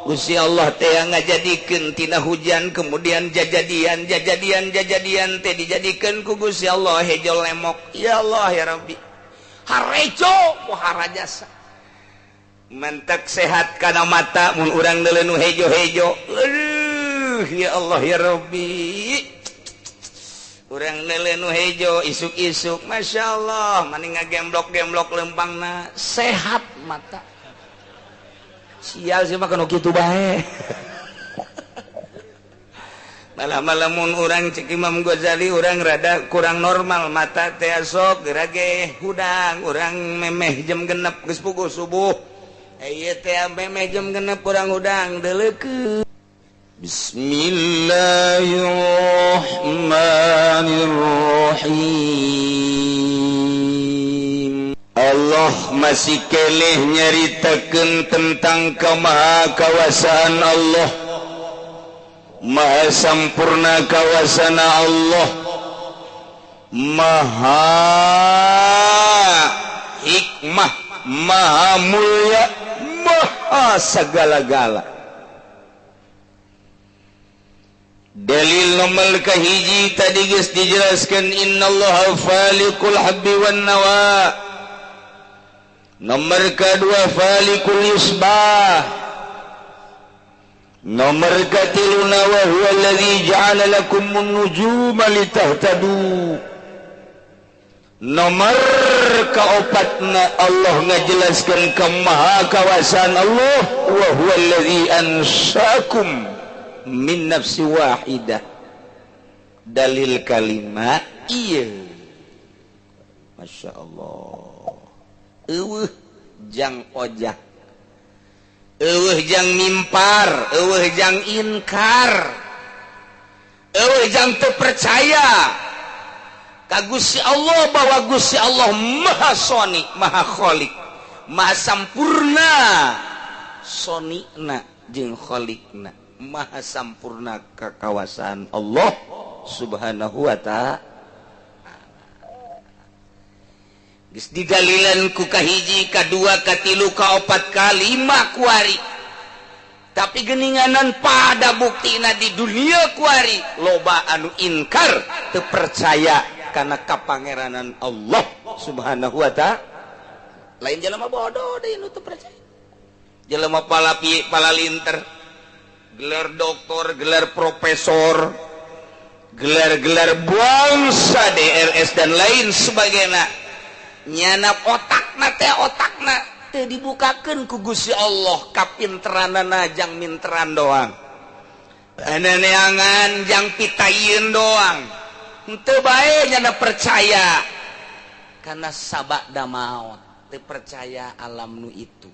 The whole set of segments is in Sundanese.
Gusti Allah teh ngajadikeun tina hujan kemudian jajadian jajadian jajadian teh dijadikeun ku Gusti Allah hejo lemok. Ya Allah ya Rabbi, harejo pohara jasa mentek sehat kana mata mun urang deuleu nu hejo-hejo. Aduh ya Allah ya Rabbi, urang deuleu nu hejo isuk-isuk Masya Allah maning ngagemblok-gemblok lempangna sehat mata. Sial sih mah kanu kitu bae. Malah-malah mun urang cek Imam Ghazali urang rada kurang normal mata teh sok gerage hudang urang memeh jam 6 geus puguh subuh. Ieu teh memeh jam 6 urang hudang deuleukeun. Bismillahirrahmanirrahim. Allah masih keleh nyaritakeun tentang kemahakawasaan Allah, maha sampurna kawasana Allah, maha hikmah, maha mulia, maha segala-gala. Dalil nomor kahiji tadi geus dijelaskeun innallaha faliqul habbi wan nawa. Nomor kedua falikul isbah. Nomor katilu wa huwa allazi ja'ala lakumun nujuma litahtadu. Nomor kaopatna Allah ngajelaskeun kemahakawasaan Allah wa huwa allazi ansaakum min nafsi wahidah. Dalil kalimat ieu. Masya Allah. Eueuh jang ojah, eueuh jang mimpar, eueuh jang inkar, eueuh jang teu percaya ka Gusti Allah bahwa Gusti Allah Maha Soni, Maha Khalik, Maha Sampurna sonina jeung kholikna, Maha Sampurna kakawasaan Allah Subhanahu wa ta'ala. Geus didalilan ku kahiji, kadua, katilu, kaopat, kalima kuari. Tapi geninganan pada buktina di dunia kuari loba anu inkar teu percaya kana kapangeranan Allah Subhanahu wa ta'ala. Lain jelema bodoh deui nu teu percaya. Jelema palalinter, gelar doktor, gelar profesor, gelar-gelar bangsa DLS dan lain sebagainya. Nyana otakna teh otakna teu dibukakeun ku Gusti Allah kapinteranana jang minteran doang, neneangan jang pitayeun doang, henteu bae nyana percaya karena sabada maot teu percaya alam nu itu.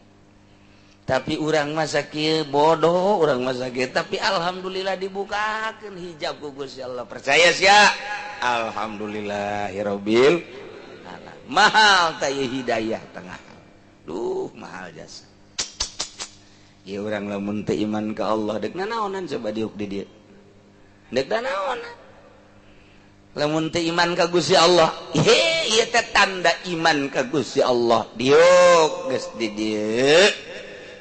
Tapi urang mah sakieu bodoh, urang mah sakieu, tapi alhamdulillah dibukakeun hijab ku Gusti Allah. Percaya sia? Alhamdulillahirabbil mahal teh hidayah tengah. Duh, mahal jasa. Ieu urang lamun teu iman ka Allah deuk nanaonan coba diuk di dieu. Deuk nanaonan. Lamun teu iman ka Gusti Allah, he ieu teh tanda iman ka Gusti Allah. Diuk geus di dieu.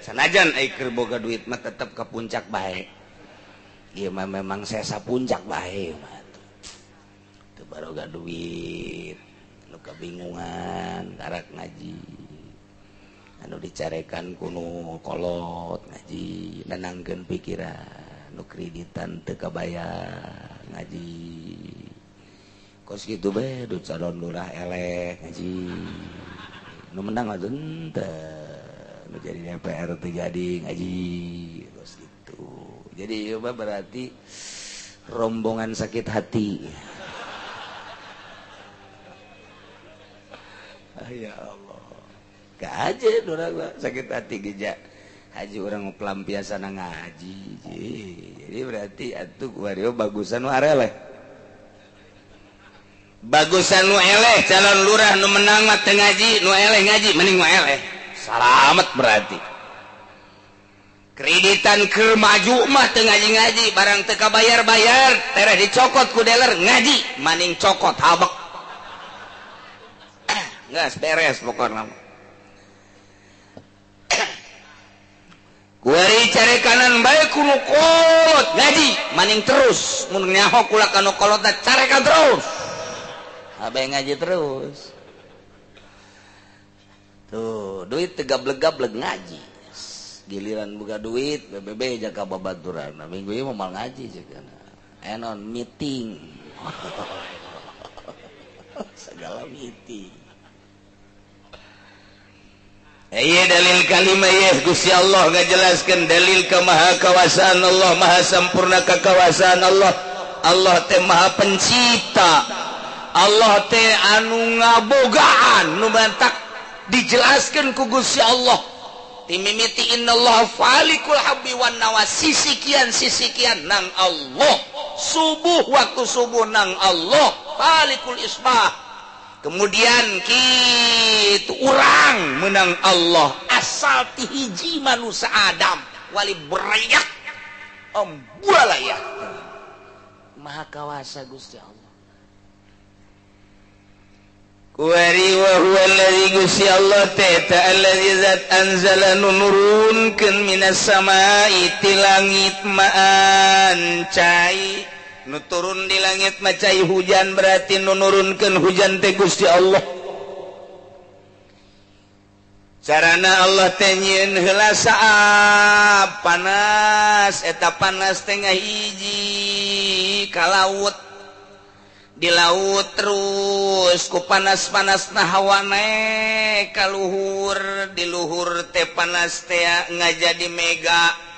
Sanajan ai keur boga duit mah tetep ka puncak bae. Ieu mah memang sesa puncak bae mah tuh. Teu baroga duit. Kebingungan karak ngaji anu dicarekan kuno kolot ngaji nenangkeun pikiran nu kreditan teu kabayar ngaji kos kitu bae du calon lurah eleh ngaji nu menang mah henteu nu jadi DPR teu jadi ngaji kos kitu. Jadi ieu mah berarti rombongan sakit hati. Ya Allah, gak aja orang sakit hati geja haji orang pelampiasan ngaji. Jadi berarti atuh wario bagusan nu areleh, bagusan nu eleh calon lurah nu menang mah teu ngaji, nu eleh ngaji mending nu eleh salamet berarti. Kreditan keur maju mah teu ngaji-ngaji, barang teu kabayar-bayar tereh dicokot ku dealer ngaji maning cokot habek. Nggak beres pokoknya. Kuari carekanan bae ku nu kolot ngaji maning terus mun nyaho kula ka nu kolotna carekan terus. Abe ngaji terus. Tuh, duit teu gableg-gableg ngaji. Giliran buka duit BBB jaga babaturan. Nah, minggu ieu mah mal ngaji cekana. Enon meeting. Segala meeting. Iya dalil kalimah ya Gusti Allah ngajelaskeun dalil kemahakawasaan Allah, maha sempurna kekawasaan Allah. Allah teh maha pencipta, Allah teh anu ngabogaan nu mantak dijelaskeun ku Gusti Allah. Timimiti innallaha falikul habbi wan nawa, sisikian sisikian nang Allah. Subuh waktu subuh nang Allah falikul isbah. Kemudian kitu urang menang Allah asal ti hiji manusia Adam wali berayak embualaya maha kawasa Gusti Allah. Kuari wa huwa allazi Gusti Allah teh ta allazi zat anzala nurunkeun minas samai ti langit maan cai. Nu turun di langit macai hujan berarti nu nurunkeun hujan teh Gusti Allah. Carana Allah teh nyieun heula saap panas, eta panas teh ngahiji ka laut. Di laut terus ku panas-panasna hawa naek ka luhur, di luhur teh panas teh ngajadi mega.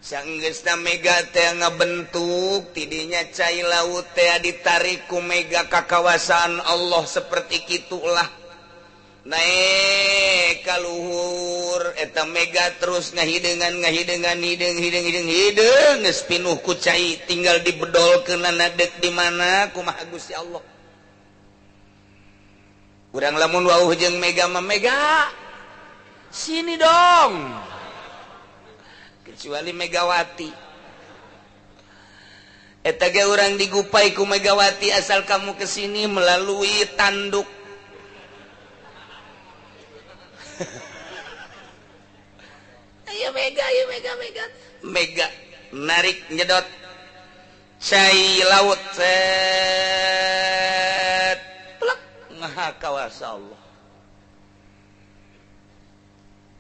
Sanggeusna mega teh ngabentuk tidinya cai laut teh ditarik ku mega ka kawasaan Allah seperti kitulah naek ka luhur eta mega terus ngahideungan ngahideungan hideung hideung hideung hideung geus pinuh ku cai tinggal dibedolkeunana deuk di mana kumaha Gusti Allah. Urang lamun wauh jeung mega mah mega sini dong, kecuali Megawati. Eta ge urang digupai ku Megawati asal kamu kesini melalui tanduk. Ayo Mega, ayo Mega, Mega. Mega narik nyedot cai laut set plek maha kawasa Allah.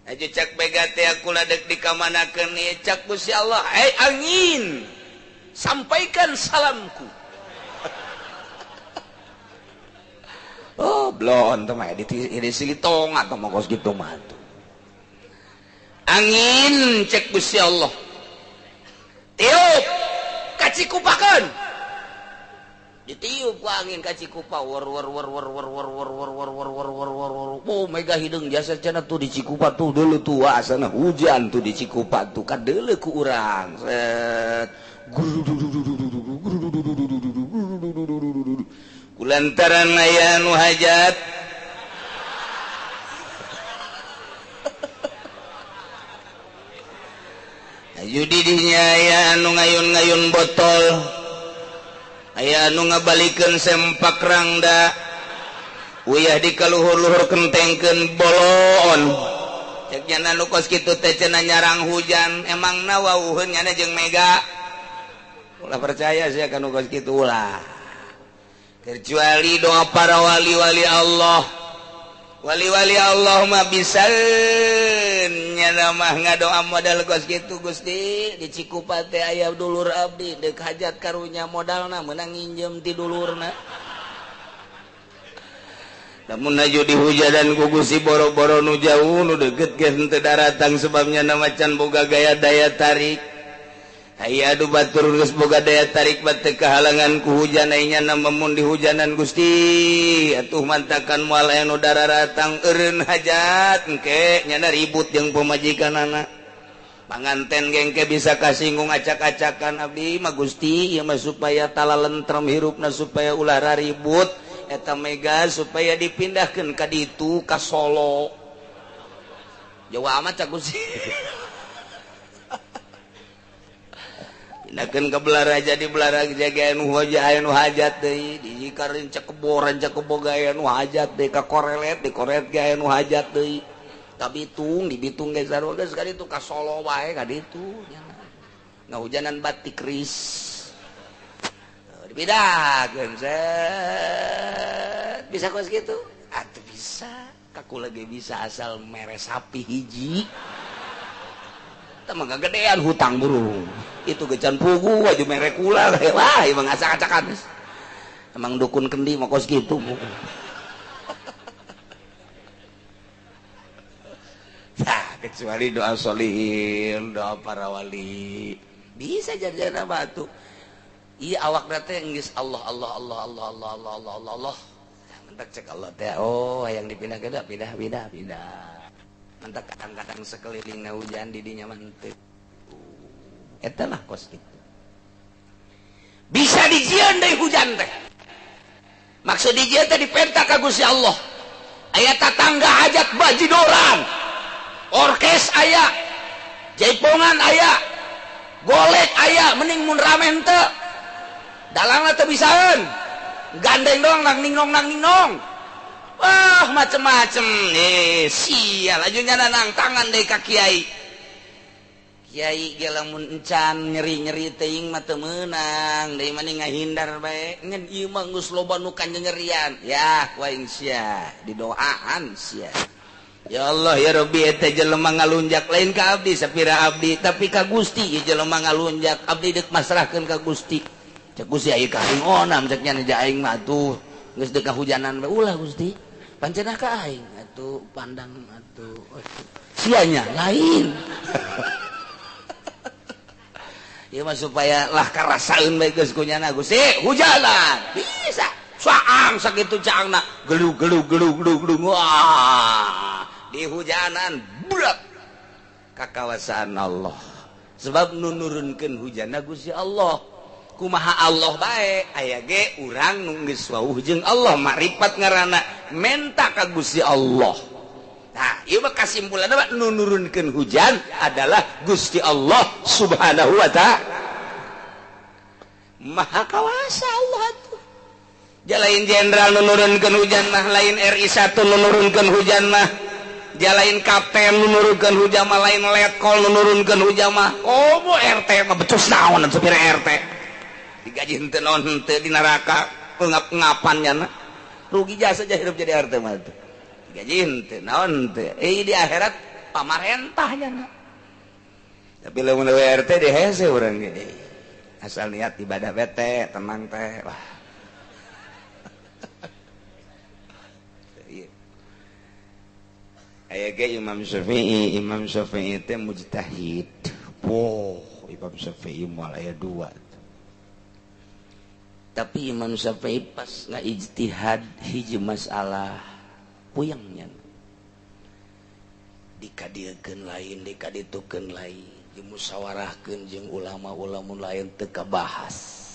Aja cak Mega teh aku ladek dikamanakeun ieu cak Gusti Allah, "Hei angin, sampaikan salamku." Oh, blon teh mah di silitong atau mah kos kitu mah tuh. Angin cek Gusti Allah. Tiup ka Cikupakeun. Ditiup ku angin ka Cikupa wor wor wor wor wor wor wor wor wor wor wor wor wor wor. Oh mega hideung jasa cenah tuh di Cikupa tuh deuleu tuh asana hujan tuh di Cikupa tuh kadeuleu ku urang. Set. Kulantaran aya nu hajat. Ayu didinya aya anu ngayun-ngayun botol. Aya anu ngabalikeun sempak rangda. Uyah di kaluhur-luhur kentengkeun bolon. Cek nya nu kos kitu teh cenah nyarang hujan, emangna wawuheun nyana jeung mega. Ulah percaya sia ka nu kos kitu ulah. Kecuali doa para wali-wali Allah. Wali-wali Allah mah bisa nyana mah ngadoa modal kos kitu Gusti di Cikupa teh aya dulur abdi deuk hajat karunya modalna meunang nginjem ti dulurna. Lamun aju dihujadan ku Gusti boro-boro nu jauh nu deukeut ge henteu daratang sebabnya na macan boga gaya daya tarik. Aya adu batur geus boga daya tarik bat teu kahalangan ku hujan aya nya mun dihujanan Gusti atuh mantakan moal aya nu dararatang eureun hajat engke nyana ribut jeung pamajikanana. Panganten gengke bisa kasinggung acak-acakan abdi mah Gusti ieu mah supaya talalentrem hirupna supaya ulah raribut eta mega supaya dipindahkeun ka ditu ka Solo. Jauh amat cak Gusti. Pindahkeun ka Belaraja di Belaraja ge anu anu hajat deui di Jikarin cakeboran cakeboga anu hajat deui ka Korelet di Korelet ge anu hajat deui. Ka Bitung, di Bitung ge sarua geus ka ditu ka Solo wae ka ditu nya. Ngahujanan batik keris. Dipindahkeun set. Bisa kos kitu? Atuh bisa. Kaku lagi bisa asal mere sapi hiji. Tah mah gedean hutang burung. Itu gecan pugu aju mere kula wah emang acak-acakan. Emang dukun kendi mah kos kitu. Nah, kecuali doa solihin, doa para wali. Bisa jadi batu. Iya awak teh geus Allah Allah Allah Allah Allah Allah Allah Allah Allah. Mentak cek Allah teh oh yang dipindah ke pindah pindah pindah. Mentak kadang-kadang sekelilingna hujan di dinya mah henteu. Eta lah kos kitu. Bisa dijieun deui hujan teh. Maksud dijieun teh dipenta ka Gusti Allah. Aya tatangga hajat bajidoran. Orkes aya, jaipongan aya, golek aya, mending mun rame henteu. Dalangna teu bisaeun. Gandeng doang nang ningnong nang ningnong. Wah, macem-macem. Sial aju nyana nang tangan deui ka kiai. Kiai ge lamun encan nyeri-nyeri teuing mah teu meunang, deui mah ngahindar bae. Ngan ieu mah geus loba nu kanyerian. Yah, ku aing sia, didoaan sia. Ya Allah ya Rabbi eta jelema ngalunjak lain ka abdi sapira abdi tapi ka Gusti ieu jelema ngalunjak abdi deuk masrahkeun ka Gusti. Cek Gusti aya ka aing onam cek nya ja aing mah atuh geus deuk kahujanan bae ulah Gusti. Pancenah ka aing atuh pandang atuh sianya lain. Ieu mah supaya lah karasaeun bae geus ku nyana Gusti hujanan bisa saang sakitu caangna gelu gelu gelu gelu gelu wah di hujanan bulat kakawasaan Allah sebab nu nurunkeun hujanna Gusti Allah kumaha Allah bae aya ge urang nu geus wauh jeung Allah makrifat ngaranna menta ka Gusti Allah. Nah ieu mah kasimpulanna nu nurunkeun hujan adalah Gusti Allah Subhanahu wa ta'ala. Maha kawasa Allah atuh. Jalain jenderal nu nurunkeun hujan mah lain RI 1 nu nurunkeun hujan mah jalain kapten nu nurunkeun hujan mah lain letkol nu nurunkeun hujan mah komo RT mah becus naon supir RT digaji henteu naon henteu di neraka ngap-ngapan nyana rugi jasa aja hidup jadi RT mah tuh digaji henteu naon henteu di akhirat pamarentah nyana tapi lamun RT di hese urang ge asal niat ibadah bete tenang teh wah. Aya ge Imam Syafi'i, Imam Syafi'i teh mujtahid. Wow, Imam Syafi'i moal aya dua. Tapi Imam Syafi'i pas ngaijtihad hiji masalah puyangnya. Dikadiekeun lain, dikaditukeun lain, dimusyawarahkeun jeung ulama-ulama lain teu kabahas.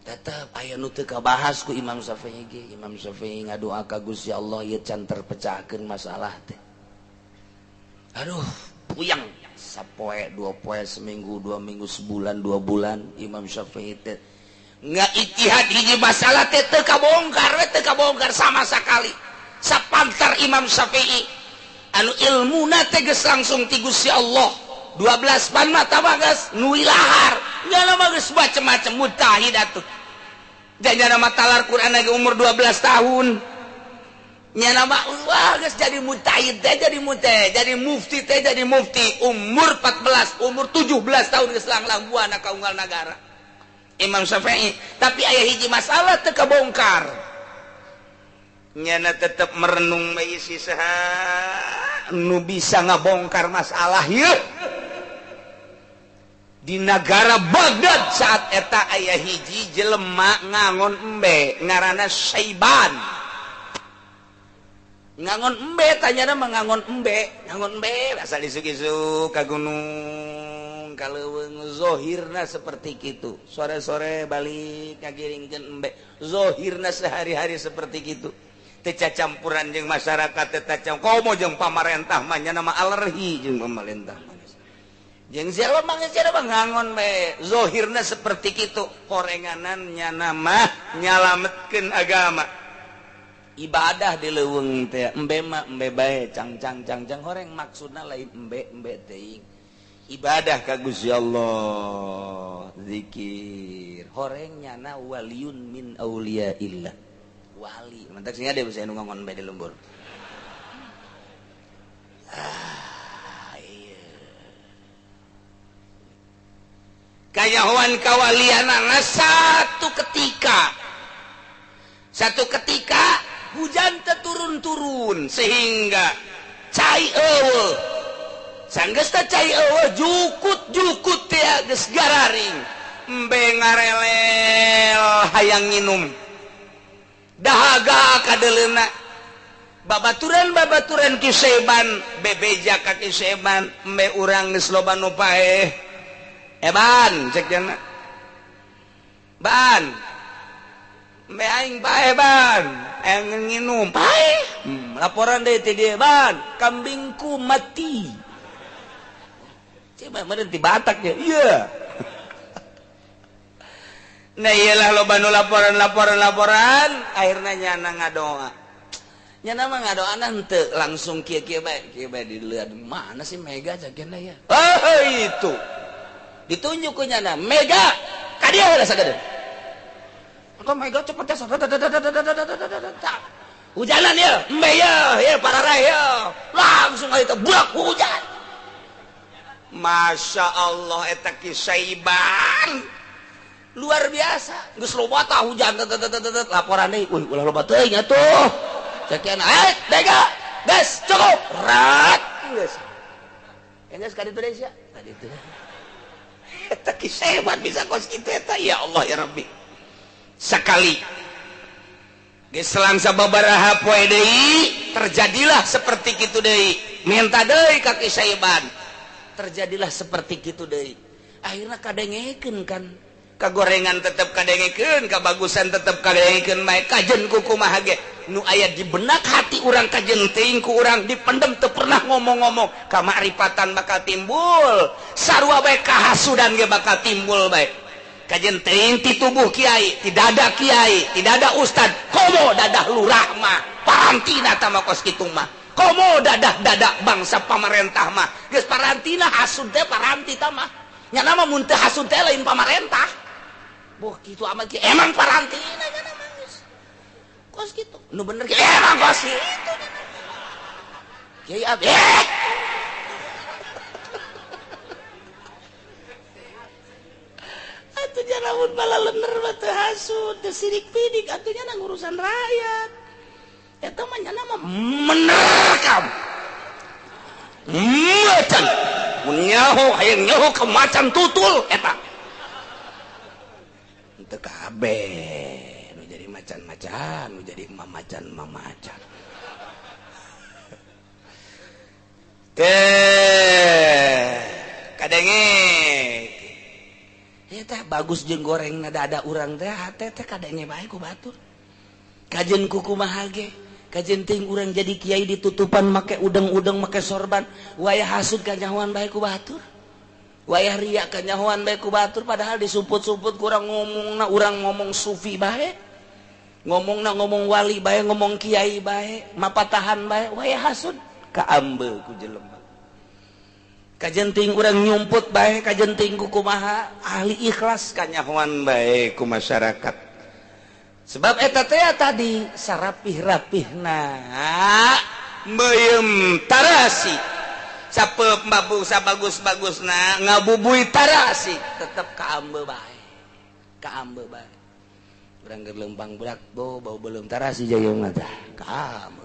Tetep aya nu teu kabahas ku Imam Syafi'i ge. Imam Syafi'i ngadoa ka Gusti Allah ieu can terpecahkeun masalah teh. Aduh, puyang sapoe, dua poe, seminggu, 2 minggu, sebulan, 2 bulan Imam Syafi'i teh ngaijtihad hiji masalah teh teu kabongkar we, teu kabongkar sama sekali. Sapantar Imam Syafi'i anu ilmuna teh geus langsung ti Gusti Allah. 12 pan mah tah geus nu ilahar. Nyana mah geus macem-macem mujtahid atuh. Janyana mah talar Quran lagi umur 12 tahun. Nyana mah wah geus jadi mujtahid teh jadi mujtahid, jadi mufti teh jadi mufti umur 14, umur 17 tahun geus langlang buana ka unggal nagara. Imam Syafi'i, tapi aya hiji masalah teu kabongkar. Nyana tetep merenung bae isi saha nu bisa ngabongkar masalah ieu. Di negara Baghdad saat eta aya hiji jelema ngangon embe ngaranna Saiban. Ngangon embe tanyana mah ngangon embe, ngangon embe asal isuk-isuk ka gunung ka leuweung zohirna seperti kitu. Sore-sore balik ngagiringkeun embe. Zohirna sehari-hari seperti kitu. Teu cacampuran jeung masyarakat, teu cacampuran komo jeung pamarentah mah nya mah alergi jeung pamarentah. Jeung siapa mah ngangon bae zohirna seperti kitu horenganan nyana mah nyalametkeun agama. Ibadah di leuweung teh embe mah embe bae cang cang cang cang horeng maksudna lain embe embe teuing. Ibadah ka Gusti Allah, zikir. Horeng nyana waliun min auliyaillah. Wali, mantak sing ada bisa nu ngongon bae di lembur. Ah, iya. Kanyahoan kawalianana satu ketika hujan terturun-turun sehingga cai eueuh sanggeus teh cai eueuh jukut-jukut teh geus gararing embe ngarelel hayang nginum dahaga kadeleuna babaturan-babaturan Ki Seban bebeja ka Ki Seban embe urang geus loba nu paeh eban cek jana ban embe aing paeh ban aing nginum paeh laporan deui ti dieu ban kambingku mati coba meureun ti Batak nya ieu. Nah iyalah loba nu laporan akhirna nyana ngadoa. Nyana mah ngadoana henteu langsung kieu-kieu bae, kieu bae dilihat mana sih Mega cakena ya. Oh itu. Ditunjuk ku nyana Mega ka dieu heula sagede. Engko Mega cepet teh hujanan ya, embe ya, ya pararai ya. Langsung aja burak hujan. Masya Allah eta Ki Saiban. Luar biasa geus loba tah hujan laporan deui euy ulah loba teuing atuh sakian Mega geus cukup rat geus geus ka ditu deui sia ka ditu eta Ki Saiban bisa kos kitu eta ya Allah ya Rabbi sakali geus selang sababaraha poe deui terjadilah seperti kitu deui minta deui ka Ki Saiban terjadilah seperti kitu deui akhirna kadengekeun kan kagorengan tetep kadengekeun kabagusan tetep kadengekeun bae kajen ku kumaha ge nu aya di benak hati urang kajen teuing ku urang dipendem teu pernah ngomong-ngomong kamakrifatan bakal timbul sarua bae kahasudan ge bakal timbul bae kajen teuing ti tubuh kiai ti dada kiai ti dada ustad komo dadah lurah mah parantina tah mah kos kitu mah komo dadah-dadah bangsa pamarentah mah geus parantina hasud teh paranti tah mah nya mah mun teu hasud teh lain pamarentah. Boh gitu amat ki emang parantina nya mah geus kos kitu nu bener ki emang kos kitu kiai abdi atuh nya lamun balalener mah teu hasud teu sirik pidik atuh nya ngurusan rakyat eta mah nya mah menerkam macan mun nyaho hayang nyaho ka macan tutul eta teu kabeh nu jadi macan-macan nu jadi mamacan-mamacan teh kadenge ieu teh bagus jeung gorengna dada urang teh hate teh kadenge bae ku batur kajen ku kumaha ge kajen teuing urang jadi kiai ditutupan make udeng-udeng make sorban wayah hasud kanyahoan bae ku batur wayah riya kanyahoan bae ku batur padahal disumput-sumput kurang ngomongna urang ngomong sufi bae ngomongna ngomong wali bae ngomong kiai bae mapatahan bae wayah hasud kaambe ku jelema kajen teuing urang nyumput bae kajen teuing ku kumaha ahli ikhlas kanyahoan bae ku masyarakat sebab eta teh tadi sarapih-rapihna meuyeum tarasi sapeup mabuk sabagus-bagusna ngabubui tarasi tetep kaambe bae kaambe bae urang keur leumpang budak bau beuleum tarasi jayungna tah kaambe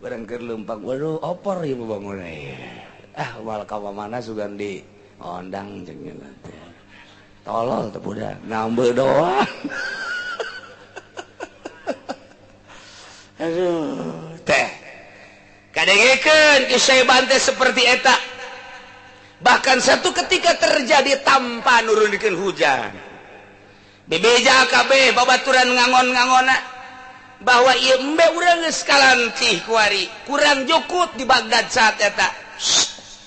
urang keur leumpang waduh opor ieu bangunna ah moal ka mana sugan di ondang jeung nya teh tolol teh budak ngambe doang. Aduh teh kadengekeun Ki Saiban teh seperti eta bahkan satu ketika terjadi tanpa nurunkeun hujan bebeja kabeh babaturan ngangon-ngangona bahwa ieu embe urang geus kalantih kuari kurang jukut di Baghdad saat eta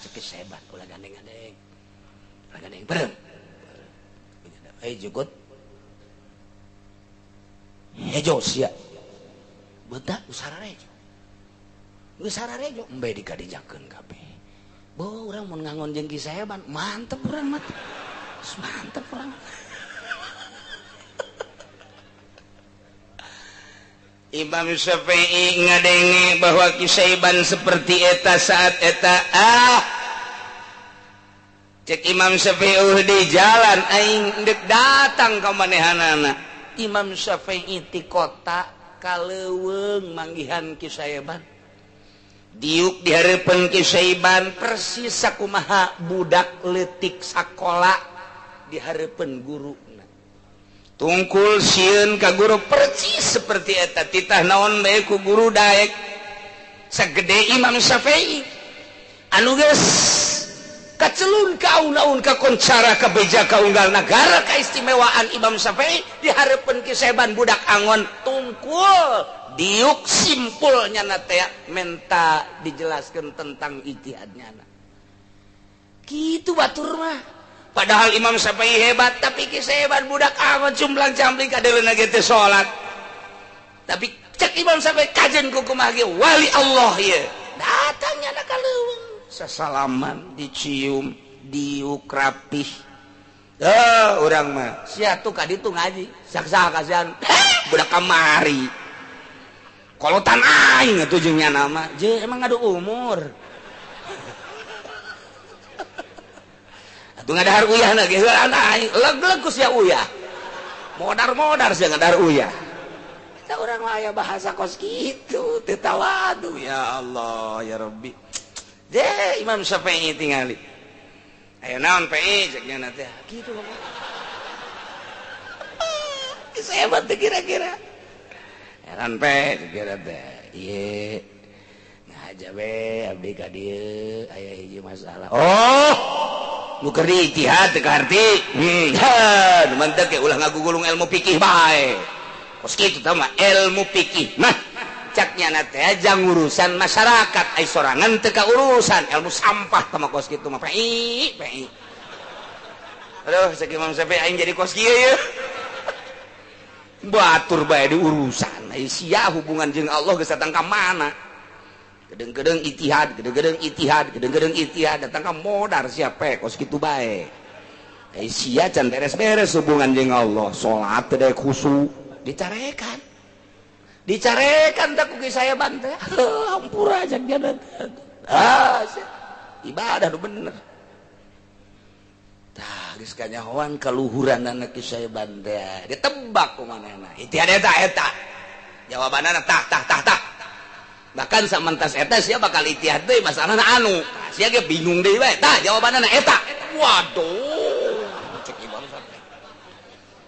cek Ki Saiban ulah gandeng-gandeng ulah gandeng bareng eh jukut hejo sia Betak usararejo. Geus sararejo embe dikadijakeun kabeh. Boh urang mun ngangon jeung Ki Saeban mantep urang mah. Mantep urang. Imam Syafi'i ngadenge bahwa Ki Saiban seperti eta saat eta ah cek Imam Syafi'i di jalan aing deuk datang ka manehanana. Imam Syafi'i ti kota ka leuweung manggihan Ki Saiban. Diuk di hareupeun Ki Saiban persis sakumaha budak leutik sakola di hareupeun guru. Tungkul sieun ka guru persis seperti eta titah naon bae ku guru daek sagede Imam Syafi'i anu geus kacelun ka aun-aun ka koncara ka beja ka unggal nagara kaistimewaan Imam Syafi'i di hareupeun Ki Saiban budak angon tungkul diuk simpul nyana teh menta dijelaskeun tentang ijtihad nyana kitu batur mah. Padahal Imam Syafi'i hebat, tapi Ki Saiban budak amat cumplang-campling kadeuleuna ge teu salat. Tapi cek Imam Syafi'i kajen ku kumaha ge wali Allah ieu. Datang nyana ka leuweung, sasalaman, dicium, diuk rapih. Heuh, urang mah sia tuh ka ditu ngaji, sak-saha kasihan budak kamari. Kolotan aing atuh jeung nyana mah, je emang ngadu umur. Tuh ngadahar uyah na ge heulaan aing leg-leg ku sia uyah. Modar-modar sia ngadahar uyah. Eta urang mah aya bahasa kos kitu teu tawadu ya Allah ya Rabbi. De Imam Syafi'i tingali. Aya naon PI cek nya teh kitu mah. Geus hebat teh kira-kira. Heran pe kira teh. Ieu ngaja we abdi ka dieu aya hiji masalah. Oh nu keur ijtihad teu kaharti. Heuh, mantep ge ulah ngagugulung ilmu fikih bae. Kos kitu tah mah ilmu fikih mah cak nyana teh jang urusan masyarakat ai sorangan teu ka urusan ilmu sampah tah mah kos kitu mah pi pi. Aduh cek Imam Syafi'i aing jadi kos kieu ye. Batur bae di urusan ai sia hubungan jeung Allah geus datang ka mana? Gedeng-gedeng ijtihad, gedeng-gedeng ijtihad, gedeng-gedeng ijtihad datang ka modar siapa kos kitu bae. Eh sia can beres-beres hubungan jeung Allah, salat teh khusyuk, dicarekan. Dicarekan teh ku Ki Saiban teh. Hampura cak dia teh. Ah, ibadah nu bener. Tah geus kanyahoan kaluhuranana Ki Saiban teh. Ditebak ku manehna. Ijtihad eta eta. Jawabanana tah tah tah tah. Bahkan samantas eta sia bakal ijtihad deui masalahna anu. Tah sia ge bingung deui bae. Tah jawabanna eta. Waduh, cek Imam Syafi'i.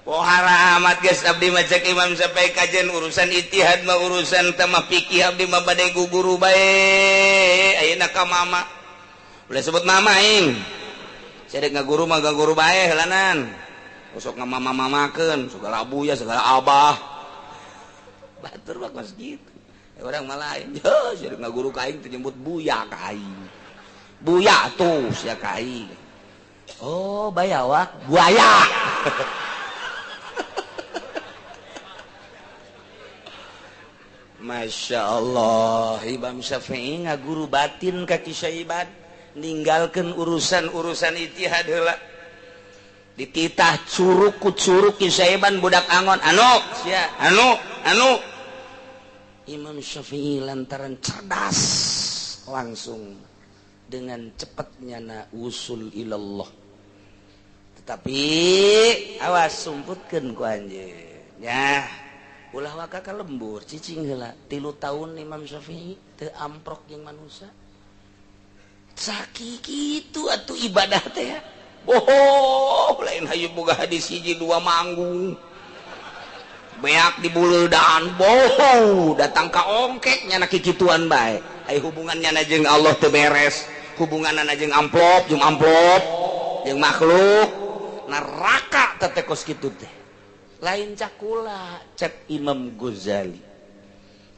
Pohara amat geus abdi mah cek Imam Syafi'i kajen urusan ijtihad mah urusan teh mah fikih abdi mah bade guguru bae. Ayeuna ka mama. Ulah sebut mama aing. Sia deuk ngaguru mah gaguru bae heulanan. Sok ngamama-mamakeun segala abuya segala abah. Batur mah kos kitu. Orang malah lain, sia ngaguru ka aing teh nyebut buya ka aing. Buya tuh sia ka aing. Oh, bayawak, buaya. Masya Allah, Imam Syafi'i ngaguru batin ka Ki Saiban, ninggalkeun urusan-urusan ijtihad heula. Dititah curug ku curug Ki Saiban budak angon, anu sia, anu, anu. Imam Syafi'i lantaran cerdas langsung dengan cepatnya na usul ilallah. Tetapi awas sumputkeun ku anjeun. Ya, ulah waka ka lembur cicing heula 3 tahun Imam Syafi'i teu amprok jeung manusia. Sakitu atuh ibadah teh ya. Boho, lain hayu boga hadis hiji dua manggung. Beak di buleudaan boho datang ka ongkek nyana kikituan bae. Ai hubungannya na jeung Allah teu beres, hubunganna jeung amplop, jeung makhluk, neraka teh kos kitu teh. Lain cakula cek Imam Ghazali.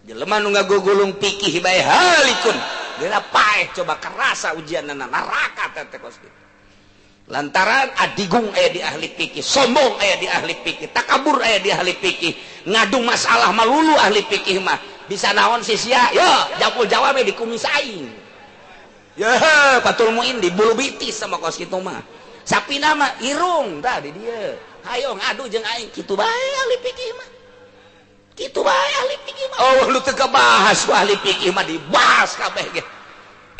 Jelema nu ngagugulung fikih bae halikun. Geura paeh coba kerasa ujianna neraka teh kos kitu. Lantaran adigung aya di ahli fikih, sombong aya di ahli fikih, takabur aya di ahli fikih, ngadu masalah malulu ahli fikih mah. Bisa naon sih sia? Yo, japul jawab di kumis aing. Ya, Fathul Muin di bulu bitis sama kos kitu mah. Sapi nama irung tah di dieu. Hayo ngadu jeung aing kitu bae ahli fikih mah. Kitu bae ahli fikih mah. Oh, lu teu kabahas ku ahli fikih mah dibahas kabeh ge.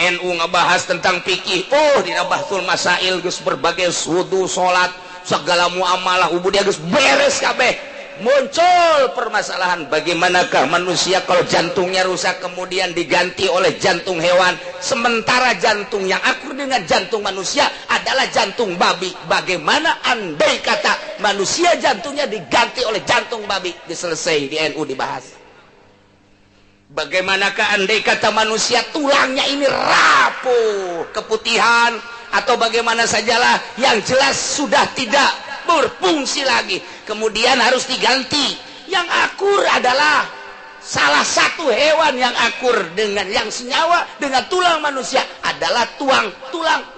NU ngebahas tentang fikih. Oh, dina Bahsul Masail geus berbagai wudu, salat, segala muamalah ubudiyah geus beres kabeh. Muncul permasalahan bagaimanakah manusia kalau jantungnya rusak kemudian diganti oleh jantung hewan, sementara jantung yang akur dengan jantung manusia adalah jantung babi. Bagaimana andai kata manusia jantungnya diganti oleh jantung babi? Diselesai di NU dibahas. Bagaimanakah andai kata manusia tulangnya ini rapuh, keputihan atau bagaimana sajalah, yang jelas sudah tidak berfungsi lagi, kemudian harus diganti. Yang akur adalah salah satu hewan yang akur dengan yang senyawa dengan tulang manusia adalah tulang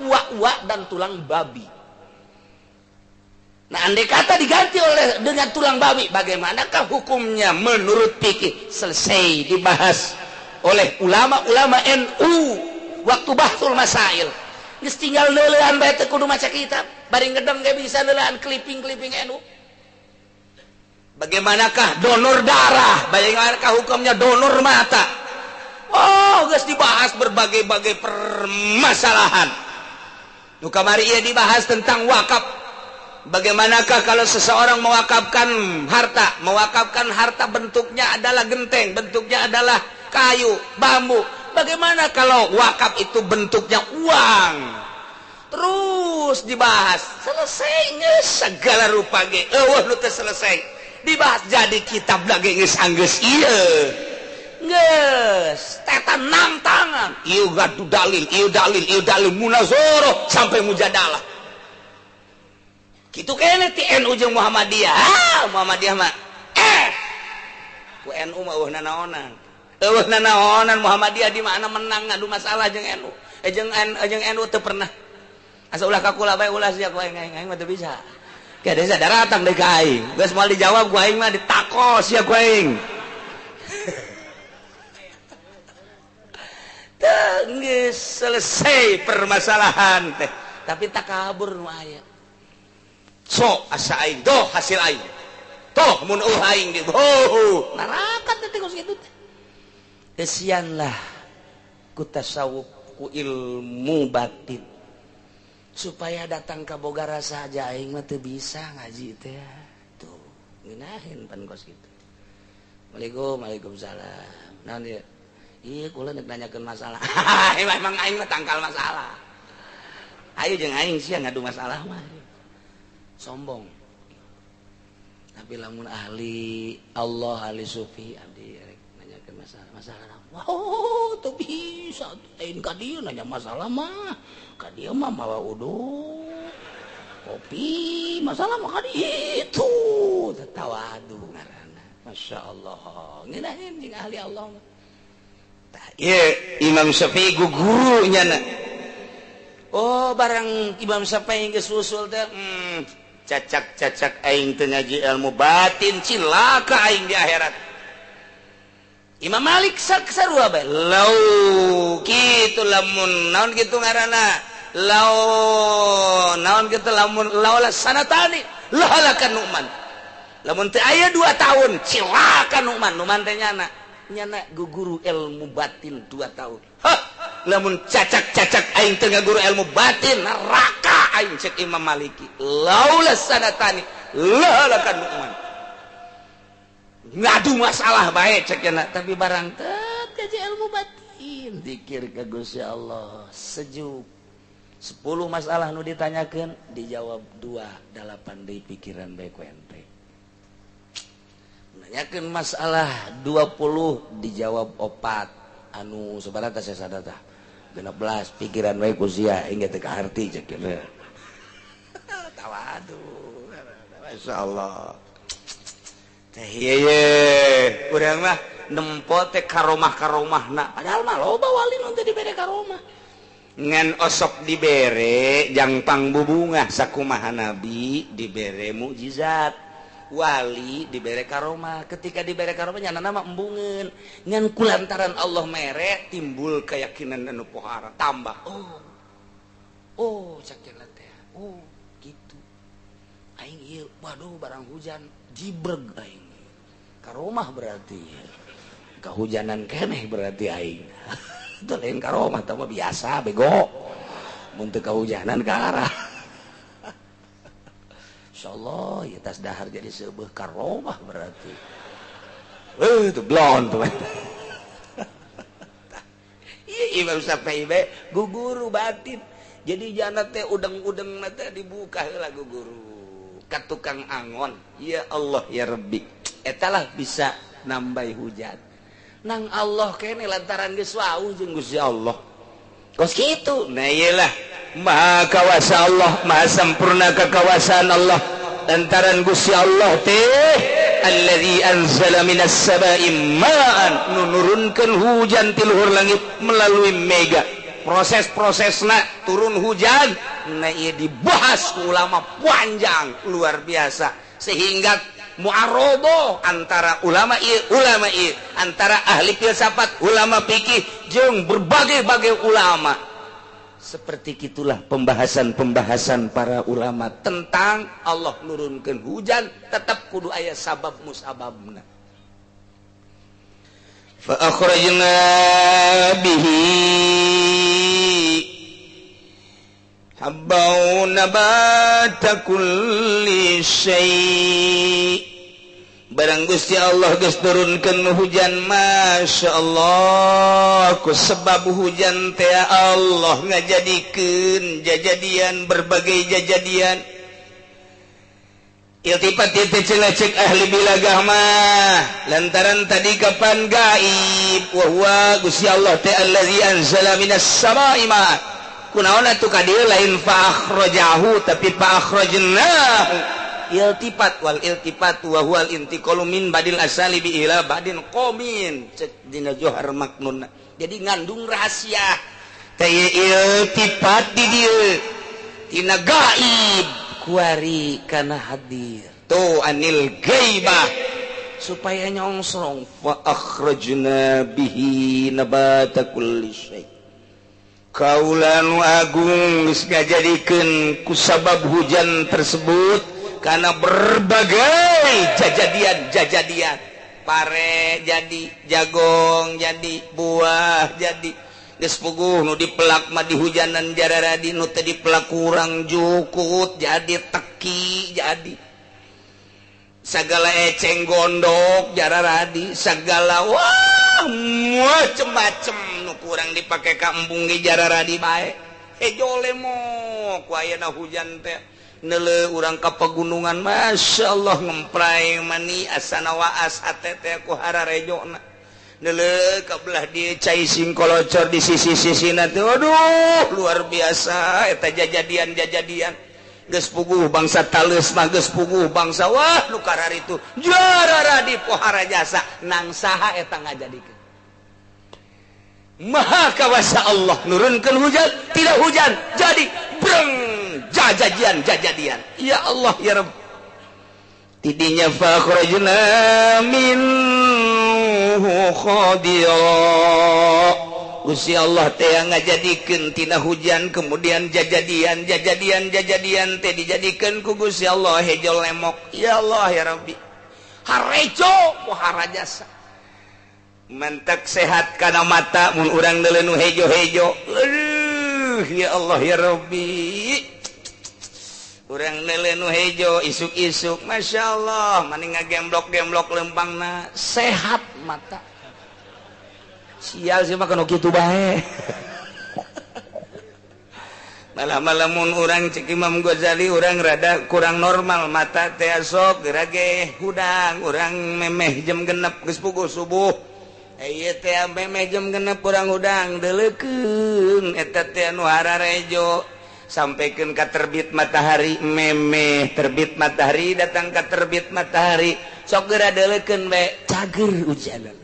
uak-uak dan tulang babi. Nah, andai kata diganti oleh dengan tulang babi, bagaimanakah hukumnya menurut fikih? Selesai dibahas oleh ulama-ulama NU waktu Bahsul Masail. Geus tinggal neuleuan bae teu kudu maca kitab, bari ngedeng ge bisa neuleuan clipping-clipping NU. Bagaimanakah donor darah? Bagaimanakah hukumnya donor mata? Oh, geus dibahas berbagai-bagai permasalahan. Nu kamari ieu dibahas tentang wakaf. Bagaimanakah kalau seseorang mewakafkan harta? Mewakafkan harta bentuknya adalah genteng, bentuknya adalah kayu, bambu. Bagaimana kalau wakaf itu bentuknya uang? Terus dibahas, selesainya segala rupa ge. Eueuh nu teu selesai. Dibahas jadi kitab lagi geus anggeus ieu. Geus tetan enam tangan. Ieu gadu dalil, ieu dalil, ieu dalil munazarah sampai mujadalah. Kitu kene ti NU jeung Muhammadiyah. Ah, Muhammadiyah mah ku NU mah eueuh nanaonan. Eueuh nanaonan Muhammadiyah di mana menang ngadu masalah jeung NU. Jeung NU teu pernah. Asa ulah ka kula bae ulah sia ku aing aing mah teu bisa. Ke desa daratang deui ka aing. Geus moal dijawab ku aing mah ditakos sia ku aing. Teu geus selesai permasalahan teh. Tapi takabur nu aya. So asa aing doh hasil aing toh mun eueuh aing di oh neraka teh kos kitu teh. Kesianlah ku tasawuf ku ilmu batin supaya datang ka boga rasa aja aing mah teu bisa ngaji teh tuh ngeunaheun pan kos kitu. Waalaikumsalam, waalaikumsalam. Naon ieu? Ieu kula nek nanyakeun masalah. Emang aing mah tangkal masalah. Ayo jeung aing sia ngadu masalah mah. Sombong. Tapi lamun ahli Allah, ahli sufi, abdi rek nanyakeun masalah, masalah. Wow, teu bisa lain ka dieu nanya masalah mah. Ka dieu mah mawa uduk, kopi, masalah mah ka ditu. Tawadu ngaranna. Masya Allah. Ngeunaheun jeung ahli Allah mah. Tah ieu Imam Syafi'i gugurunya na. Oh, barang Imam Syafi'i geus usul teh, cacak-cacak aing teu ngaji ilmu batin cilaka aing di akhirat. Imam Malik sarua bae. Lau kitu lamun naon kitu ngaranna? Lau naon kitu lamun laula sanatani lahalakan Nu'man. Lamun teu aya 2 tahun cilaka Nu'man. Nu'man teh nyana nyana guguru ilmu batin 2 tahun. Hah, lamun cacak-cacak aing teu ngaguru ilmu batin neraka aing cek Imam Maliki. Laula sanatani lahalakan Nu'man. Ngadu masalah bae cek nya, tapi barang teu ngaji ilmu batin dikir ka Gusti Allah sejuk. 10 masalah nu ditanyakeun dijawab 2, 8 deui pikiran bae ku ente. Nanyakeun masalah 20 dijawab 4, anu sabaraha teh sadata 16 pikiran bae ku sia aing teu kaharti cek nya. Tawadu. Masyaallah. Teh ieu urang mah nempo teh karomah-karomahna padahal mah loba wali nu teu dibere karomah. Ngan osok dibere jang pangbubungah sakumaha nabi dibere mukjizat. Wali dibere karomah, ketika dibere karomah nyana nama embungeun ngan kulantaran Allah mere timbul keyakinan anu pohara tambah. Oh oh cak teh, oh gitu aing ieu, waduh barang hujan jibreg aing karomah, berarti kehujanan keneh berarti aing itu lain karomah, tah biasa bego mun teu kahujanan ka arah. Insyaallah ya tas dahar jadi sebuah karomah berarti. Itu blon tuh. Iya Imam Syafi'i bae guguru batin. Jadi jana teh udeng-udeng teh dibuka heula guguru ka tukang angon. Ya Allah ya Rabbi. Eta lah bisa nambah hujan. Nang Allah kene lantaran geus wau jeung Gusti Allah. Kos kitu. Nah iyalah maha kawasa Allah, maha sempurna kekawasaan Allah. Lantaran Gusti Allah teh allazi anzala minas sama'i ma'an, nurunkeun hujan ti luhur langit melalui mega. Proses-prosesna turun hujan nah ieu dibahas ku ulama panjang luar biasa sehingga mu'arobo antara ulama ieu antara ahli filsafat, ulama fikih jeung berbagai-bagai ulama. Seperti itulah pembahasan-pembahasan para ulama tentang Allah nurunkeun hujan tetap kudu aya sabab musababna. Fa akhrajna bihi habban nabata kulli syai'. Barang Gusti Allah geus turunkeun hujan, Masya Allah, ku sebab hujan teh Allah ngajadikeun jajadian berbagai jajadian. Iltifat teh cenah cek ahli bilagah mah lantaran tadi kapan gaib wa huwa Gusti Allah teh allazi anzala minas samaa'i ma. Kunaon atuh ka dieu lain fa akhrajahu tapi fa akhrajnahu. Iltifat wal iltifat wa huwal intiqalu min badil asali bi ila badin qomin cek dina Johar Maknun. Jadi ngandung rahasia teh iltifat di dieu tina gaib kuari kana hadir tuh anil ghaibah supaya nyongsrong fa akhrajna bihi nabata kulli syai. Kaula nu agung geus ngajadikeun ku sabab hujan tersebut karena berbagai jajadian-jajadian, pare jadi, jagong jadi, buah jadi. Geus puguh nu dipelak mah di hujanan jararadi, nu teu dipelak kurang jukut jadi, teki jadi. Sagala eceng gondok jararadi, sagala wah macem-macem nu kurang dipake ka embung ge jararadi bae. Hejo lemok ku ayeuna hujan teh. Nele urang ka pegunungan Masya Allah ngempray mani asana waas hate teh ku hararejona. Nele ka belah dieu cai singkolocor di sisi-sisina teh, aduh luar biasa eta jajadian-jajadian. Geus puguh bangsa taleus mah geus puguh bangsa wah nu kararitu jarara di pohara jasa nang saha eta ngajadikeun. Maha kawasa Allah nurunkeun hujan tidak hujan jadi breng jajadian jajadian. Ya Allah ya Rabb. Tidinya fa akhrajna minhu khadira. Gusti Allah teh ngajadikeun tina hujan kemudian jajadian jajadian jajadian teh dijadikeun ku Gusti Allah hejo lemok. Ya Allah ya Rabbi. Harejo pohara jasa. Mentek sehat kana mata mun urang deuleu hejo-hejo. Aduh ya Allah ya Rabbi. Urang deuleu hejo isuk-isuk Masya Allah maning ngagemblok-gemblok lempangna sehat mata. Sial sih mah kanu kitu bae. Malah-malah mun urang cek Imam Ghazali urang rada kurang normal mata teh sok geura ge hudang urang memeh jam 6 geus puguh subuh. Ieu teh memeh jam 6 urang hudang deuleukeun eta teh anu hararejo. Sampaikan ka terbit matahari memeh terbit matahari datang ka terbit matahari sok geura deuleukeun bae cager hujanan.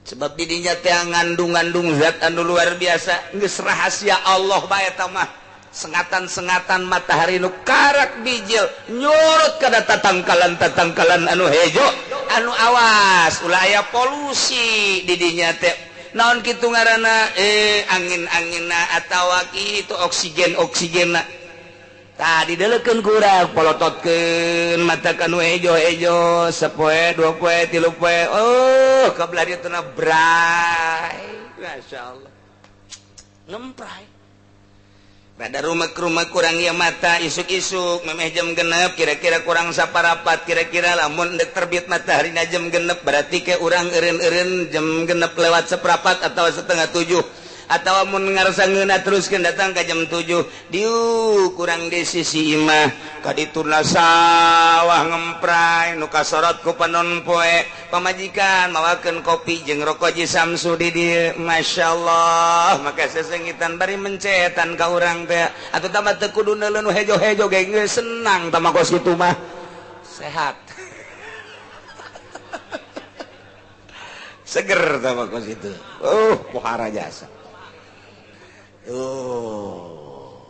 Sebab didinya teh ngandung-ngandung zat anu luar biasa geus rahasia Allah bae eta mah. Sengatan-sengatan matahari nu karak bijil nyurut kana tatangkalan-tatangkalan anu hejo anu awas ulah aya polusi di dinya teh naon kitu ngaranna angin-anginna atawa kitu oksigen-oksigenna tah didelekeun ku urang polototkeun mata kanu hejo-hejo sapoe dua poe tilu poe oh kabelah dieu teh bray masyaallah ngempray pada rumah-rumah kurang ya mata isuk-isuk memeh jam genep kira-kira kurang saparapat kira-kira lamun dek terbit matahari na jam genep berarti ke urang eureun-eureun jam genep lewat seperapat atau 6:30 atau mun ngarasa ngeunah teruskeun datang ka jam 7 diu kurang di sisi imah ka dituna sawah ngempray nu kasorot ku panon poe pamajikan mawakeun kopi jeung rokok Ji Samsu di dieu masyaallah maka sesengitan bari mencetan ka urang teh atuh tambah teu kudu neuleun nu hejo-hejo ge geus senang tah kos kitu mah sehat seger tah kos kitu pohara jasa. Oh,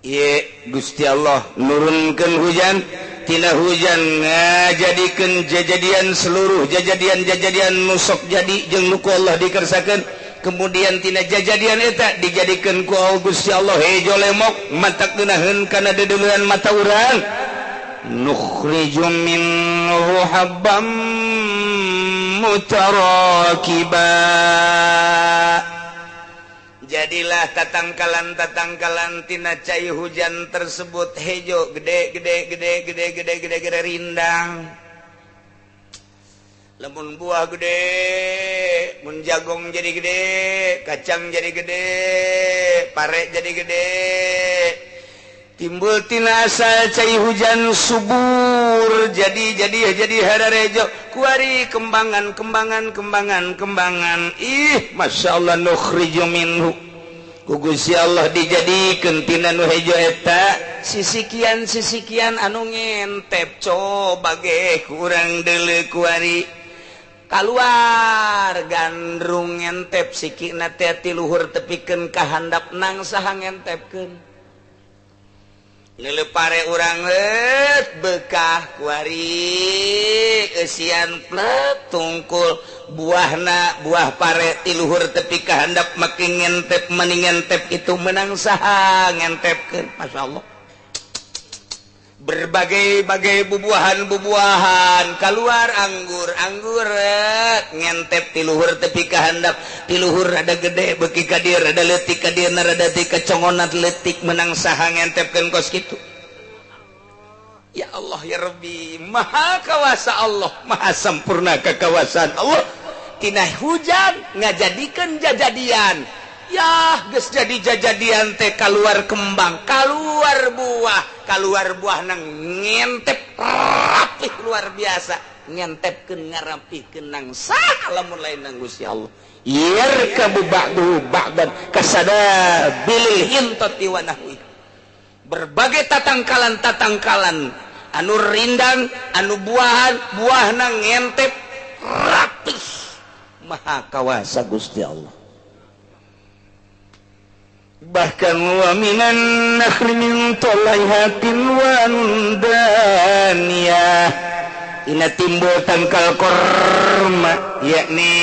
ieu Gusti Allah nurunkeun hujan tina hujan ngajadikeun jajadian seluruh jajadian-jajadian nu sok jadi jeung nu ku Allah dikersakeun kemudian tina jajadian eta dijadikeun ku Gusti Allah hejo lemok matak geunaheun kana deudeuleun mata urang nukhriju minhu habbam mutarakiba. Jadilah tatangkalan-tatangkalan tina cai hujan tersebut hejo gede gede gede gede gede gede gede rindang. Lamun buah gede, mun jagong jadi gede, kacang jadi gede, pare jadi gede. Timbul tina asal cai hujan subur jadi hararejo kuari kembangan kembangan kembangan kembangan ih masya Allah nukhriju minhu ku Gusti Allah dijadikeun tina nu hejo eta sisikian anu ngentep coba ge kurang deuleu kuari kaluar gandrung ngentep sikina teh ti luhur tepikeun ka handap nang saha ngentepkeun Lelepare urang bekah kuari eusian plek tungkul buahna buah pare ti luhur tepi ka handap make ngentep meni ngentep itu menang saha ngentepkeun masyaallah berbagai-bagai bubuahan-bubuahan keluar anggur-anggur ngentep ti luhur tepi ka handap ti luhur rada gede beuki ka dieu rada leutik ka dieu rada ti kacongonat leutik menang saha ngentepkeun kos kitu. Ya Allah ya Rabbi, maha kawasa Allah, maha sempurna kekawasaan Allah. Tina hujan ngajadikeun jajadian. Yah geus jadi jajadian teh kaluar kembang, kaluar buah nang ngentep rapih luar biasa, ngentepkeun ngarapihkeun nang saha lamun lain nang Gusti Allah. Yarkabu ba'duhu ba'dan kasadabilil hintati wa nahwi. Berbagai tatangkalan-tatangkalan anu rindang, anu buahan, buahna ngentep rapih. Maha kawasa Gusti Allah. Bahkan wa minan nakhli min talaihatin wa daniyah ina timbul tangkal korma yakni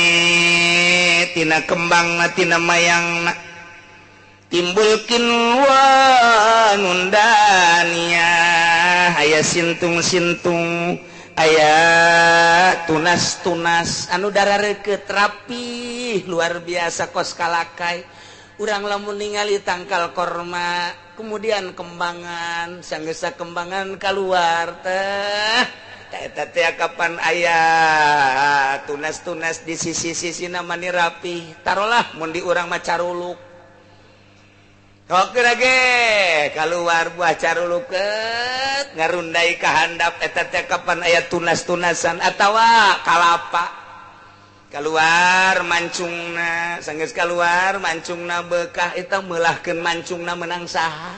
tina kembangna tina mayangna timbul kinwan daniyah aya sintung-sintung aya tunas-tunas anu darareukeut rapih luar biasa kos kalakai. Urang lamun ningali tangkal korma kemudian kembangan sanggesa kembangan keluar teh eta teh kapan aya tunas-tunas di sisi-sisina mani rapih tarolah mun di urang mah caruluk oke ge keluar buah carulukeut ngarundai ka handap eta teh kapan aya tunas-tunasan atawa kalapa keluar mancungna sanggeus keluar mancungna bekah eta meulahkeun mancungna menang saha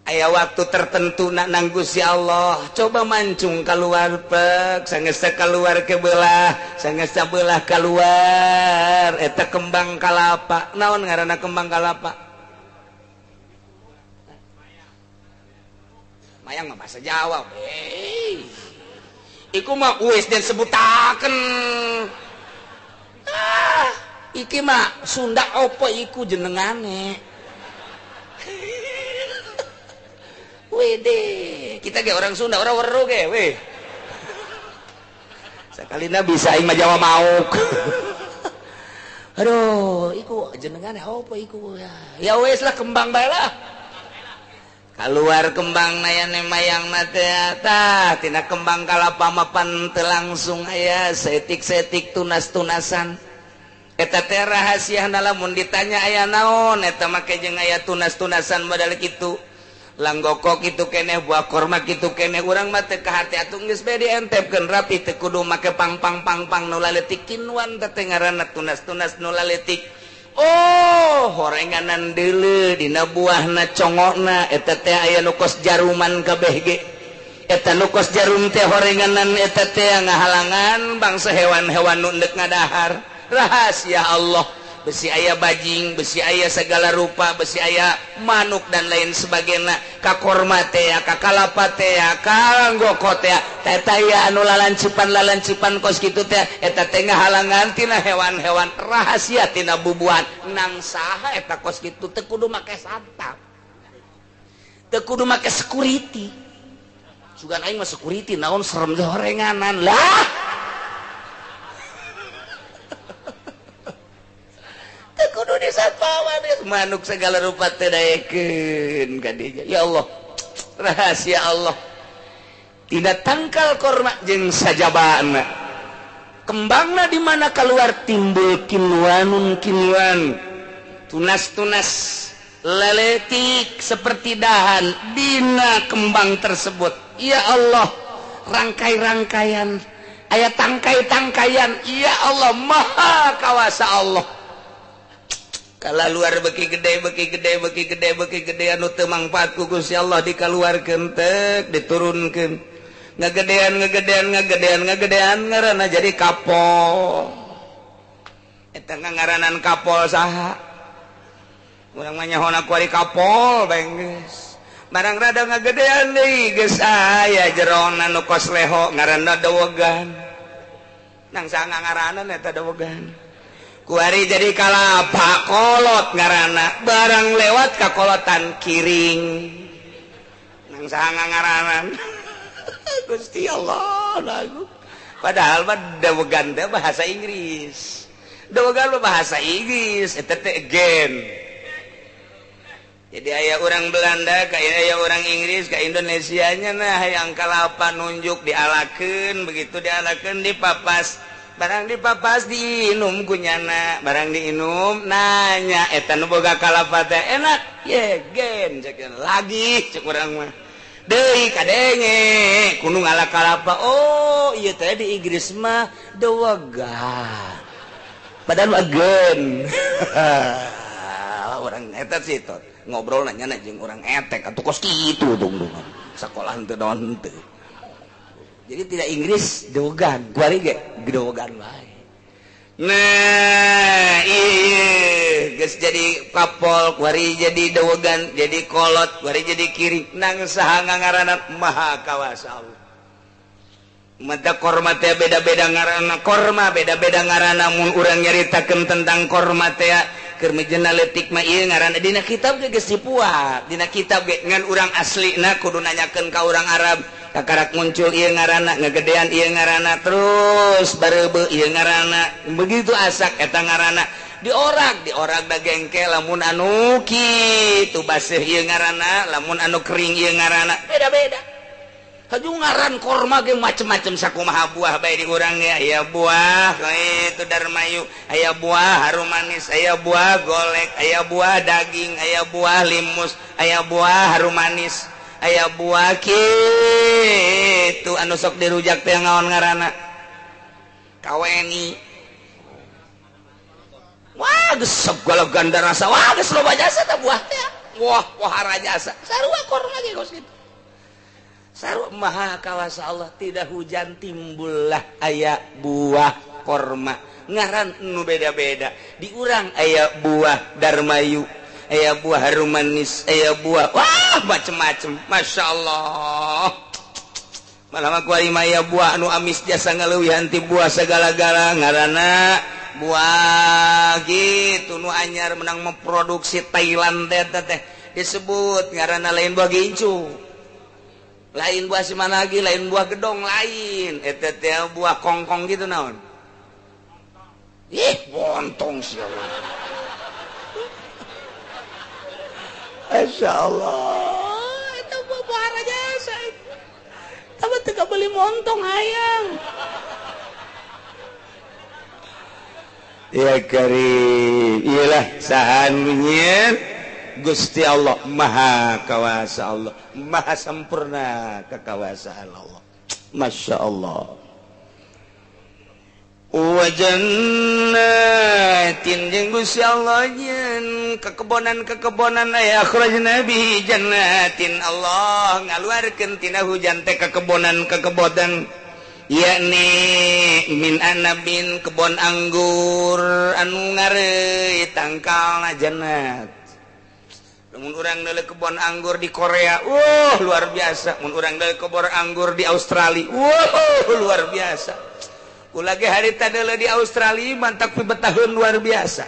aya waktu tertentu nak nang Gusti Allah coba mancung keluar pek sanggeus keluar ke belah sanggeus belah keluar eta kembang kalapa naon ngaranna kembang kalapa Mayang mah bahasa Jawa. Iku mah wis den sebutaken. Ah, iki mah Sunda opo iku jenengane. Wede, kita ge orang Sunda orang weruh ge weh. Sakalina bisa aing mah Jawa mauk. Aduh, iku jenengane opo iku ya. Ya wes lah kembang bae lah. Keluar kembang nayane mayang teh tah tina kembang kalapa mapan teu langsung aya setik-setik tunas-tunasan. Eta teh rahasiana lamun ditanya aya naon eta make jeung aya tunas-tunasan modal kitu. Langgoko kitu keneh buah korma kitu keneh urang mah teu kahate atuh geus bae dientepkeun rapi teu kudu make pang-pang-pang-pang nu laletik kinuan teh ngaranna tunas-tunas nu laletik. Oh, horenganan deuleu dina buahna congokna eta teh aya nu kos jaruman kabeh ge. Eta nu kos jarum teh horenganan eta teh ngahalangan bangsa hewan-hewan nu endek ngadahar. Rahasia Allah. Besi aya bajing, besi aya segala rupa, besi aya manuk dan lain sebagainya. Ka korma teh, ka kalapa teh, ka langgoko teh, eta aya anu lalancipan-lalancipan kos kitu teh, eta teh ngahalangan tina hewan-hewan rahasia tina bubuhan. Nang saha eta kos kitu teu kudu make satpam. Teu kudu make security. Sugan aing mah security naon serem horenganan lah. Kudu disatpawan manuk segala rupa teh daekeun ka dinya. Ya Allah, rahasia Allah. Tina tangkal korma jeung sajabana. Kembangna di mana keluar timbul kinwanun kinwan. Tunas-tunas leletik seperti dahan dina kembang tersebut. Ya Allah, rangkai-rangkaian, aya tangkai-tangkaian. Ya Allah, maha kawasa Allah. Kala luar beki gede beki gede beki gede beki gede anu teu mangfaat ku Gusti Allah dikaluarkeun tek diturunkeun ngagedean ngagedean ngagedean ngagedean ngaranna jadi kapol. Eta ngaranan kapol saha? Urang mah nyahona ku ari kapol bae geus. Barang rada ngagedean deui geus aya jerona nu kos leho ngaranna dowogan. Nang saha ngaranan eta dowogan? Kuari jadi kalapa kolot ngarana barang lewat kakolotan kiring nang saha ngaranan. Gusti Allah lagu padahal mah dawegan teh bahasa Inggris, dawegan mah bahasa Inggris eta teh gen. Jadi aya orang Belanda ka aya orang Inggris ka Indonesianya nah hayang kalapa nunjuk dialakeun, begitu dialakeun dipapas. Barang dipapas diinum kunyana, barang diinum nanya eta nu boga kalapa teh enak ye gen cek lagi cek urang mah deui kadenge kudu ngala kalapa. Oh ieu teh di Inggris mah dewaga padahal mah gen. Orang eta sih tot ngobrol nanya jeung urang etek atuh kos kitu dungdungan sakolah henteu naon henteu. Jadi tidak Inggris dogan, kuari ge dogan wae. Nah, iya geus jadi kapol, kuari jadi dogan, jadi kolot, kuari jadi kiri. Nang saha ngaranna maha kawasa Allah. Mata korma teh beda-beda ngaranna, korma beda-beda ngaranna mun urang nyaritakeun tentang korma teh keur mejena leutik mah ieu ngaranna dina kitab ge geus dipuat. Dina kitab ge ngan urang aslina kudu nanyakeun ka urang Arab. Kakarak muncul ieu ngaranna, ngegedean ieu ngaranna, terus bareubeut ieu ngaranna, begitu asak eta ngaranna, diorak da gengke lamun anu kitu baseuh ieu ngaranna, lamun anu kering ieu ngaranna, beda-beda. Haju ngaran korma ge macem-macem sakumaha buah bae di urang ge, aya buah kitu darmayu, aya buah harum manis, aya buah golek, aya buah daging, aya buah limus, aya buah harum manis. Aya buah kitu anu sok dirujak teh ngaon ngaranna kaweni. Wah geus segala ganda rasa, wah geus loba jasa teh buah teh, wah pohara jasa sarua korma ge kos kitu. Sarua maha kawasa Allah, tidak hujan timbullah aya buah korma ngaran nu beda-beda. Di urang aya buah darmayu, aya buah harum manis, aya buah wah Wah, macem-macem. Masya Allah. Malah ku maya buah anu amis jasa ngaleuwihan ti buah segala-gala ngaranna buah gitu nu anyar menang memproduksi Thailand teh teh disebut ngaranna lain buah gincu. Lain buah simanagi, lain buah gedong lain. Eta teh buah kongkong gitu naon. Ih, bontong sia. Masya Allah, itu buah jasa. Tapi teu beli montong hayang. Ya karim, iyalah sahan nyieun Gusti Allah Maha Kawasa Allah, Maha sempurna kekawasaan Allah. Masya Allah. Wa jannatin jeung Gusti Allah nyeun kekebonan-kekebonan aya akhrajna bihi jannatin Allah ngaluarkeun tina hujan teh kekebonan-kekebonan yakni min anabin kebon anggur anu ngareuy tangkalna jannat. Mun urang deuleu kebon anggur di Korea, wah luar biasa. Mun urang deuleu kebon anggur di Australia, wah luar biasa. Kula ge harita deuleu di Australia mantak pibetaheun luar biasa.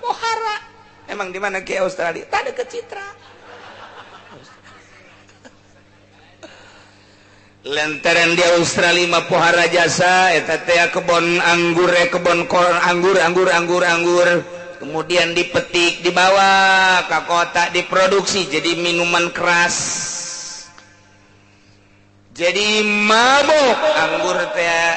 Pohara. Emang di mana ke Australia? Tah deket Citra. Lantaran di Australia mah pohara jasa eta teh kebon anggur, kebon anggur, anggur, anggur, anggur. Kemudian dipetik, dibawa ke kota, diproduksi jadi minuman keras. Jadi mabok anggur teh.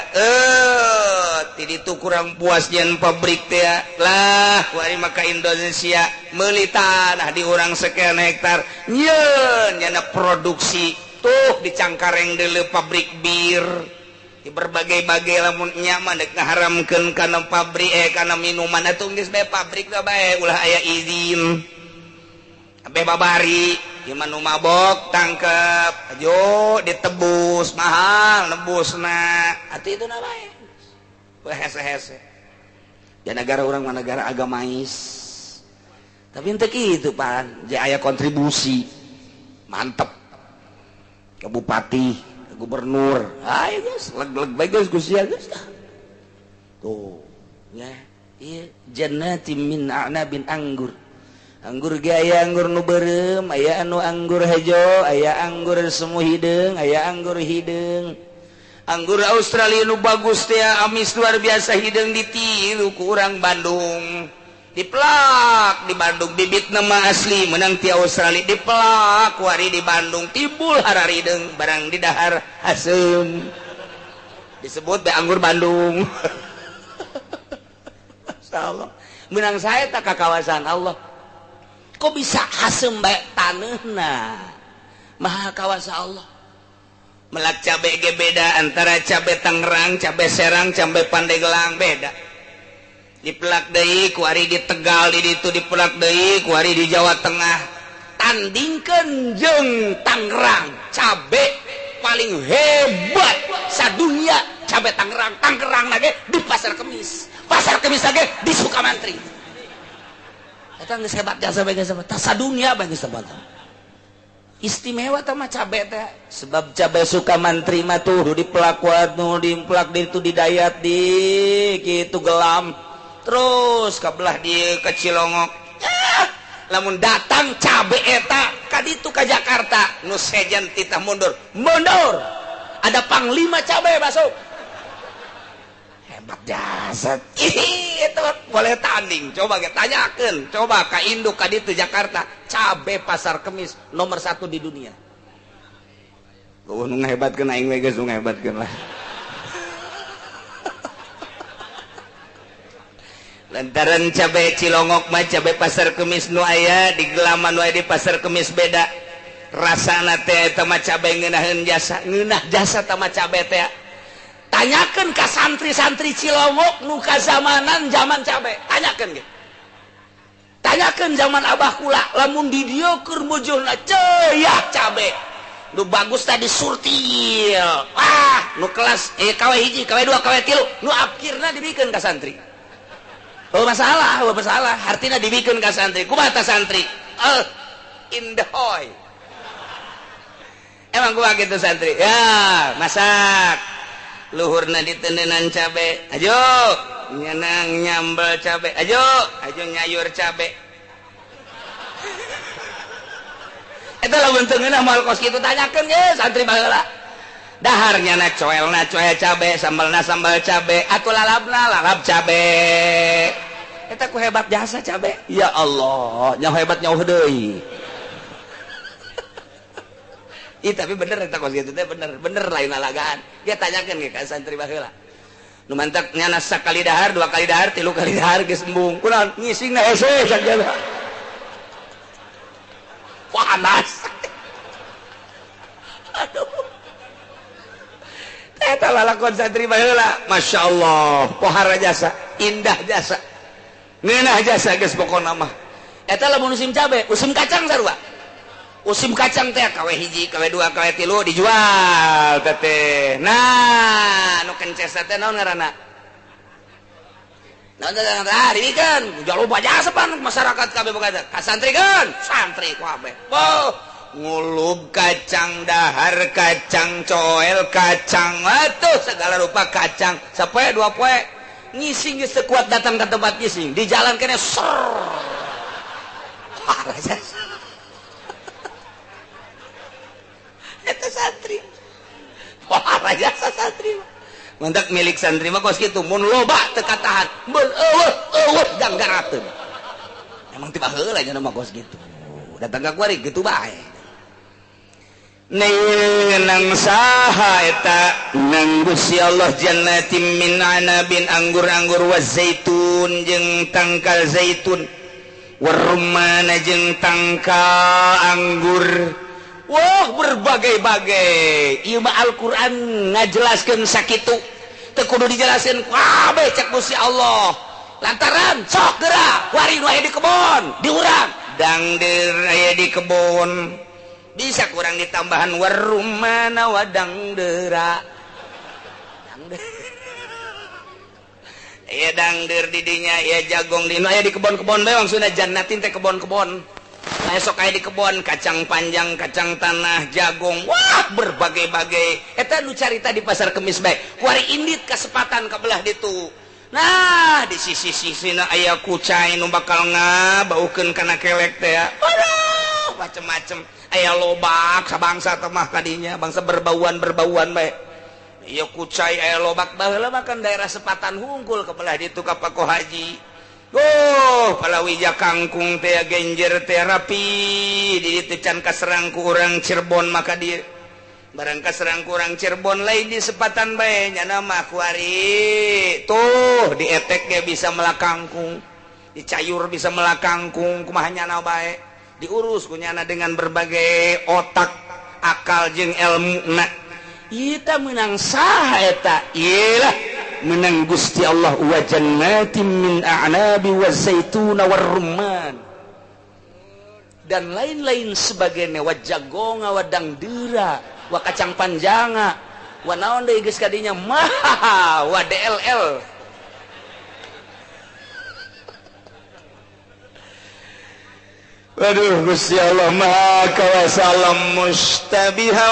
Ti ditu kurang puas jeung pabrik teh. Lah, kuari maka Indonesia meuli tanah di urang sekian hektar. Nyeun nyana produksi tuh di Cangkareng deuleu pabrik bir. Di berbagai-bagai lamun nya mah dek ngaharamkeun kana pabrik kana minuman atuh geus bae pabrik teh bae ulah aya izin. Kabeh babari ieu mah nu mabok tangkep, ayo ditebus mahal nebusna. Atuh itu na bae. Hese-hese. Ya negara urang mah negara agamais. Tapi henteu kitu pan, aya kontribusi. Mantep. Ke bupati, ke gubernur. Ayo geus, leg-leg bae geus Gusti geus. Tuh, ya. Ieu jannatin min a'nabin anggur. Anggur ge aya anggur nu beureum, aya anu anggur hejo, aya anggur semu hideung, aya anggur hideung. Anggur Australia nu bagus teh amis luar biasa hideung ditiru ku urang Bandung. Dipelak di Bandung bibit nama asli menang ti Australia dipelak kuari di Bandung timbul hararideung barang di dahar haseum. Disebut be anggur Bandung. Masyaallah. Menang saya tak ka kawasan Allah. Kok bisa hasem bae taneuhna? Maha kawasa Allah. Melak cabe ge beda antara cabe Tangerang, cabe Serang, cabe Pandeglang beda. Dipelak deui kuari di Tegal di ditu dipelak deui kuari di Jawa Tengah. Tandingkeun jeung Tangerang, cabe paling hebat sadunia cabe Tangerang. Tangerang lagi di Pasar Kemis. Pasar Kemis lagi di Sukamantri. Eta geus hebat jasa bae geus hebat. Sadunia bae geus hebat. Istimewa tah mah cabe teh. Sebab cabe Sukamantri mah tuh dipelak nu dipelak di itu didayat di kitu gelam. Terus kabelah di ke Cilongok. Lamun datang cabe eta ka ditu ka Jakarta nu sejen titah mundur. Mundur. Ada panglima cabe masuk. Hebat jasa. Itu boleh tanding. Coba kita tanyakan. Coba ka induk ka ditu Jakarta, cabe Pasar Kemis nomor 1 di dunia. Nu ngahebatkeun aing we geus nu ngahebatkeun lah. Lantaran cabe Cilongok mah cabe Pasar Kemis nu aya di gelaman nu aya di Pasar Kemis beda. Rasana teh eta mah cabe ngeunaheun jasa, ngeunah jasa tah mah cabe teh. Tanyakan ke santri-santri Cilongok nu kazamanan zaman cabe, tanyakan gitu. Tanyakan zaman abah kula, lamun di dieu keur mujurna ceuyak cabe. Nu bagus tadi surtil. Wah, nu kelas KW 1, KW 2, KW 3, nu akhirna dibikeun ka santri. Oh masalah, artina dibikeun ka santri. Kumaha ta santri? Indahoy. Emang gua gitu santri. Ya, masak. Luhurna ditendenan cabe. Ayo, nyenang nyambel cabe. Ayo, ayo nyayur cabe. Eta lamun teu ngeunah moal kos kitu tanyakeun ge santri baheula. Dahar nyana coelna coel cabe, sambalna sambal cabe, atuh lalabna lalab cabe. Eta ku hebat jasa cabe. Ya Allah, nyaho hebat nyaho deui. Ih, tapi bener eta kos kitu teh bener, bener lain lalagaan. Dia tanyakeun ge ka santri baheula. Nu mantak nyana sakali dahar, dua kali dahar, tilu kali dahar geus embung. Kunaon ngisingna hese sajana. Panas. Aduh. Eta lalakon santri baheula, Masya Allah, pohara jasa, indah jasa. Ngeunah jasa geus pokona mah. Eta lamun musim cabe, musim kacang sarua. Musim kacang teh kawe hiji, kawe dua, kawe tilu dijual teh. Nah, nu kences teh naon ngaranna? Naon teh ngaranna? Dibikeun, loba jasa pan masyarakat kabeh boga teh. Ka santrikeun, santri kabeh. Boh, ngulub kacang dahar, kacang coel, kacang atuh segala rupa kacang. Sapoe dua poe ngising geus teu kuat datang ke tempat ngising, di jalan kene ser. Parah jasa. Eta santri. Wah, jasa santri. Mantak milik santri mah kos kitu, mun loba teu katahan, mun eueuh eueuh danggarateun. Emang tiba heula nya mah kos kitu. Datang ka kuari kitu bae. Nang saha eta nang Gusti Allah jannatin min anabin anggur-anggur wa zaitun jeung tangkal zaitun warumana jeung tangkal anggur. Wah, berbagai-bagai. Ieu mah Al-Qur'an ngajelaskeun sakitu. Teu kudu dijelaskeun kabeh cek Gusti Allah. Lantaran sok geura wari nu aya di kebon, di urang. Dangder aya di kebon. Bisa kurang ditambahan warumana wadangdera. Dangder. Aya dangder di dinya, aya jagong di nu aya di kebon-kebon bae maksudna jannatin teh kebon-kebon. Esok aya di kebon kacang panjang, kacang tanah, jagung, wah berbagai-bagai. Eta nu carita di pasar Kemis bae. Kuari indit kasempatan ka belah ditu. Nah, di sisi-sisina aya kucai nu bakal ngabaukeun kana kelek teh. Aduh, macem-macem. Aya lobak sabangsa teh mah kadinya, bangsa berbauan-berbauan bae. Ieu kucai aya lobak baheula mah kan daerah Sepatan hungkul ka belah ditu ka Pako Haji. Oh, palawija kangkung teh genjer teh rapi di ditu can kaserang ku urang Cirebon maka dieu. Barang kaserang ku urang Cirebon lain di Sepatan bae nya mah kuari. Tuh dietek ge bisa melak kangkung, dicayur bisa melak kangkung, kumaha nyana bae. Diurus ku nyana dengan berbagai otak, akal jeung elmuna. Ieu teh meunang saha eta? Ieu lah menang Gusti Allah wa jannatin min a'nabi wa zaituna war rumman dan lain-lain sebagainya, wa jagonga wa dangdera wa kacang panjanga wa naon deui geus kadinya mah wa DLL. Waduh Gusti Allah maha kawasa alam mustabiha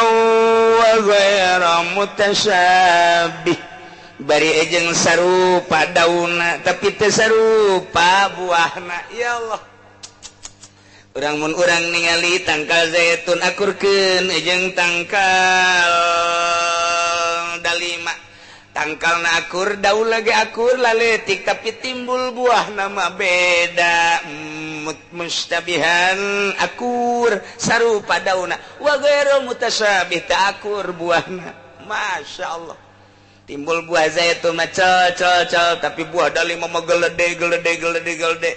wa ghaira mutasyabih. Bari ejeng sarupa dauna tapi teu sarupa buahna. Ya Allah, urang mun urang ningali tangkal zaitun akurkeun ejeng tangkal dalima, tangkalna akur daun lagi akur laletik tapi timbul buahna mah beda. Mustabihan akur sarupa dauna wa ghairu mutasyabih ta akur buahna. Masya Allah, timbul buah zaitun mah cel cel cel tapi buah dalima mah gelede gelede gelede gelede.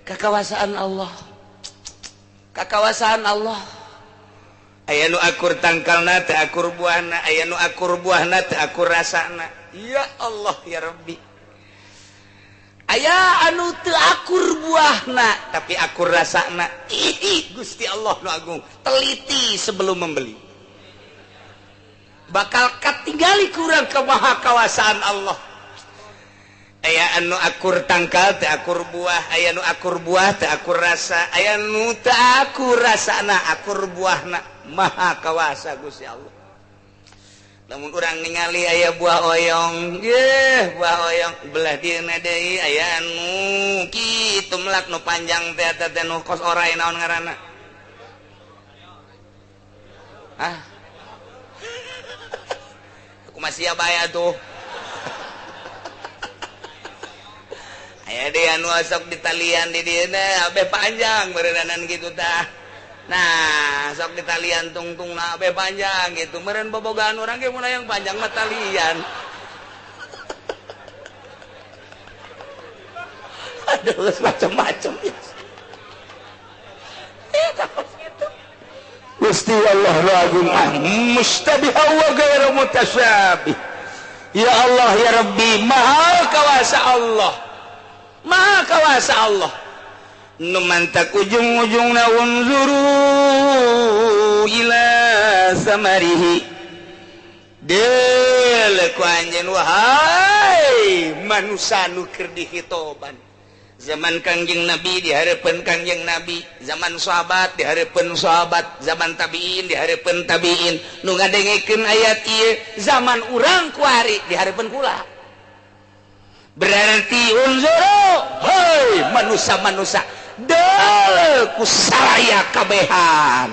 Kakawasaan Allah, kakawasaan Allah. Aya nu akur tangkalna teu akur buahna, aya nu akur buahna teu akur rasana. Ya Allah ya Rabbi. Aya anu teu akur buahna tapi akur rasana. Ih, Gusti Allah nu agung, teliti sebelum membeli. Bakal katinggali kurang kemaha kawasaan Allah. Aya anu akur tangkal teu akur buah, aya nu akur buah teu akur rasa, aya nu teu akur rasana akur buahna. Maha kawasa Gusti Allah. Lamun urang ningali aya buah oyong, yeuh buah oyong belah dieuna deui aya anu kitu melak nu panjang teh eta teh nu kos orai naon ngaranna? Hah? Aku masih bae atuh. Aya deui anu sok ditalian di dieuna abeh panjang beureunanan kitu tah. Nah, sok ditalian tungtung na abe panjang gitu. Meureun bobogaan urang ge mun hayang panjang mah talian. Aduh, macam-macam ya. Eta gitu. Gusti Allah agung mustabiha wa ghairu mutasyabih. Ya Allah ya Rabbi, maha kawasa Allah. Maha kawasa Allah. Nu mantak ujung-ujungna unzuru ila samarihi. Deuleu ku anjeun wahai manusa nu keur dihitoban. Zaman Kangjeng Nabi dihareupeun Kangjeng Nabi, zaman sahabat dihareupeun sahabat, zaman tabiin dihareupeun tabiin. Nu ngadengekeun ayat ieu zaman urang kuari dihareupeun kula. Berarti unzuru hei manusa-manusa deuleu ku saraya kabehan.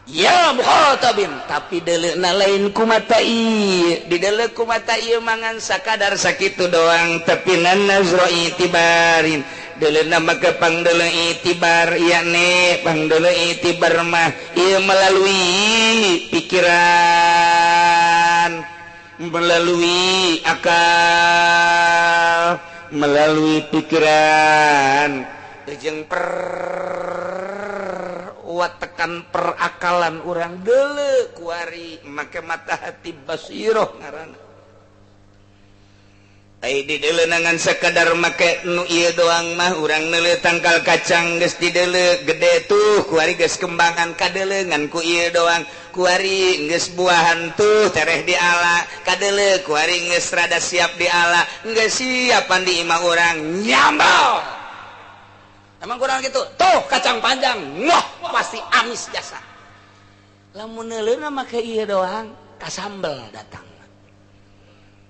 Ya mukhatabin, tapi deuleuna lain ku mata ieu, dideuleu ku mata ieu mangan sakadar sakitu doang, tapi nazra itibarin. Deuleuna maka pangdeuleu itibar, yakni pangdeuleu itibar mah ieu melalui pikiran, melalui akal, melalui pikiran jeung tekan perakalan urang deuleu kuari make mata hati basiroh ngaranna. Ai dideuleu ngan sakadar make nu ieu doang mah urang neuleuh tangkal kacang geus dideuleu gede tuh kuari geus kembangan kadeuleu ngan ku ieu doang, kuari geus buahan tuh tereh diala kadeuleu kuari geus rada siap diala geus siapan di imah urang nyambal. Emang kurang gitu, tuh kacang panjang, wah pasti amis jasa. Lamun neuleuna make ieu doang, kasambel datang.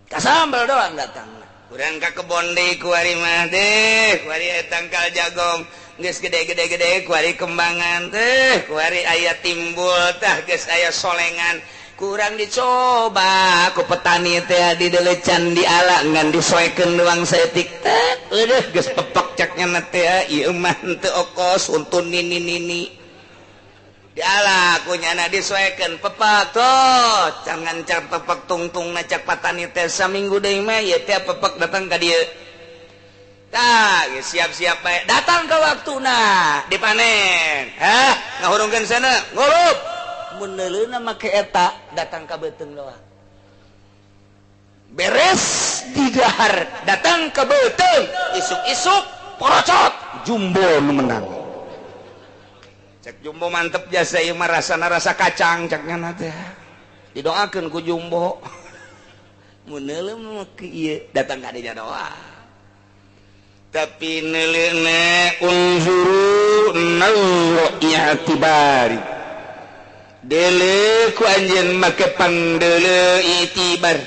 Kasambel doang datang. Urang ka kebon deui kuari mah deh, kuari tangkal jagong, geus gede-gede-gede kuari kembangan teh, kuari aya timbul tah geus aya solengan. Kurang dicoba ku petani teh didelecan diala ngan disoekeun doang saeutik teh eueuh geus pepek cak nya teh ieu mah henteu okos untun nini nini diala ku nyana disoekeun pepek tuh jangan cak pepek tungtungna cak petani teh saminggu deui mah ieu teh pepek datang ka dieu tah siap-siap bae datang ka waktuna dipanen hah ngahurungkeun sana ngurup mun neuleuna make eta datang ka beuteung doang beres di dahar datang ka beuteung isuk-isuk porocot jumbo nu menang cek jumbo mantep jasa ieu mah rasana rasa kacang cek nya teh didoakeun ku jumbo mun neuleuna make ieu datang ka dinya doang tapi neuleuna unzuru nazra i'tibari dele ku anjeun make pangdeuleu itibar,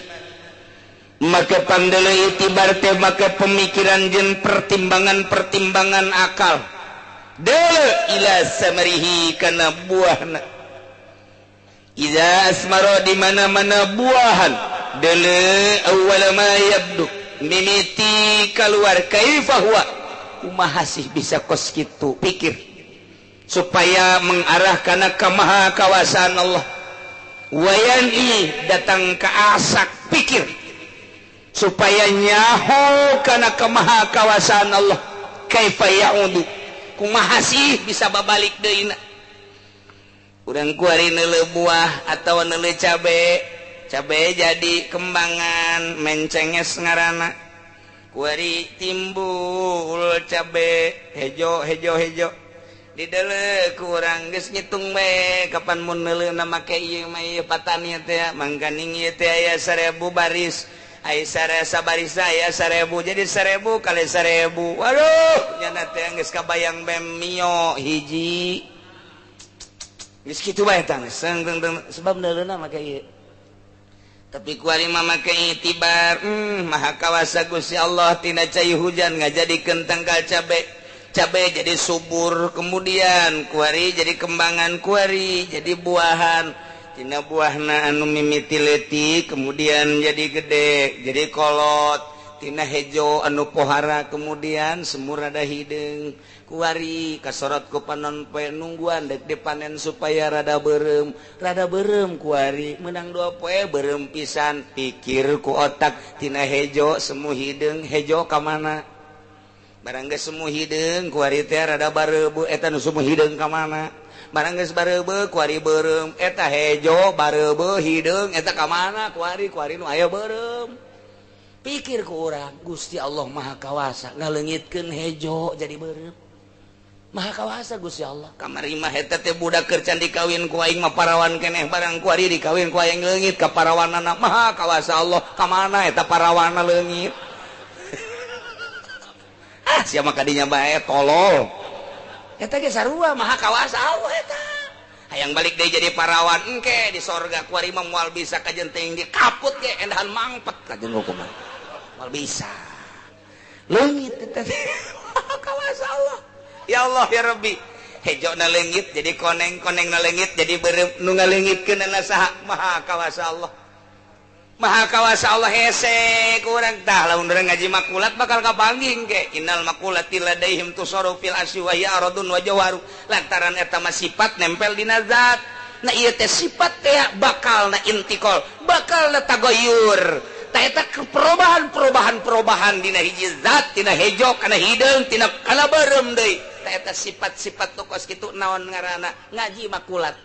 make pangdeuleu itibar teh make pemikiran jeung pertimbangan-pertimbangan akal. Dele ila samarihi kana buahna, iza asmara di mana-mana buahan dele awwala ma yabdu mimiti kaluar kaifa huwa kumaha sih bisa kos kitu pikir supaya mengarah kana kamaha kawasaan Allah. Wayan i datang ke asak pikir supaya nyaho kana kamaha kawasaan Allah. Kaifa ya'udu kumaha sih bisa babalik deui na. Urang kuari neuleuh buah atawa neuleuh cabe, cabe jadi kembangan mencenges ngaranna. Kuari timbul cabe hejo hejo hejo didele kurang geus ngitung bae kapan mun neuleuna make ieu mah ieu patani teh mangkaning ieu teh aya 1000 baris aya sabaris aya 1000 jadi 1000 kali 1000 waduh nyana teh geus kabayang bae mio hiji Geus kitu bae tah sebab neuleuna make ieu. Tapi kuari mah make itibar, maha kawasa Gusti Allah tina cai hujan ngajadikeun tangkal cabe. Cabe jadi subur, kemudian kuari jadi kembangan, kuari jadi buahan. Tina buahna anu mimiti leutik kemudian jadi gede, jadi kolot. Tina hejo anu pohara kemudian semur rada hideung. Kuari kasorot ku panon poe nungguan dek dipanen supaya rada beureum. Rada beureum kuari menang 2 poe beureum pisan. Pikir ku otak tina hejo semu hideung, hejo ka mana? Barang geus semu hideung kuari teh rada bareubeut, eta nu semu hideung ka mana? Barang geus bareubeut kuari beureum, eta hejo bareubeut hideung, eta ka mana? Kuari kuari nu aya beureum. Pikir ku urang, Gusti Allah Maha Kawasa ngaleungitkeun hejo jadi beureum. Maha Kawasa Gusti Allah. Kamari mah eta teh budak keur can dikawin ku aing mah parawan keneh, barang kuari dikawin ku aing leungit ka parawanana. Maha Kawasa Allah, ka mana eta parawanna leungit? Ah, siapa kadinya bae tolol. Eta ge sarua maha kawasa Allah eta. Hayang balik deui jadi parawan engke di sorga kuari mah moal bisa kajen teuing di kaput ge endahan mangpet kajen hukuman. Moal bisa. Leungit eta teh. Kawasa Allah. Ya Allah ya Rabbi. Hejona leungit jadi koneng, konengna leungit jadi beureum, nu ngaleungitkeunana saha? Maha kawasa Allah. Maha kawasa Allah hese kurang tah lamun urang ngaji makulat bakal kapanggih ge innal makulati ladaihim tusaru fil asyi wa hiya aradun wa jawharu lantaran eta mah sifat nempel dina zat. Nah ieu teh sifat teh bakal na intikal, bakal na tagoyur. Tah eta perubahan-perubahan dina hiji zat, tina hejo kana hideung, tina kana beureum deui. Tah eta sifat-sifat nu kos kitu naon ngaranna ngaji makulat.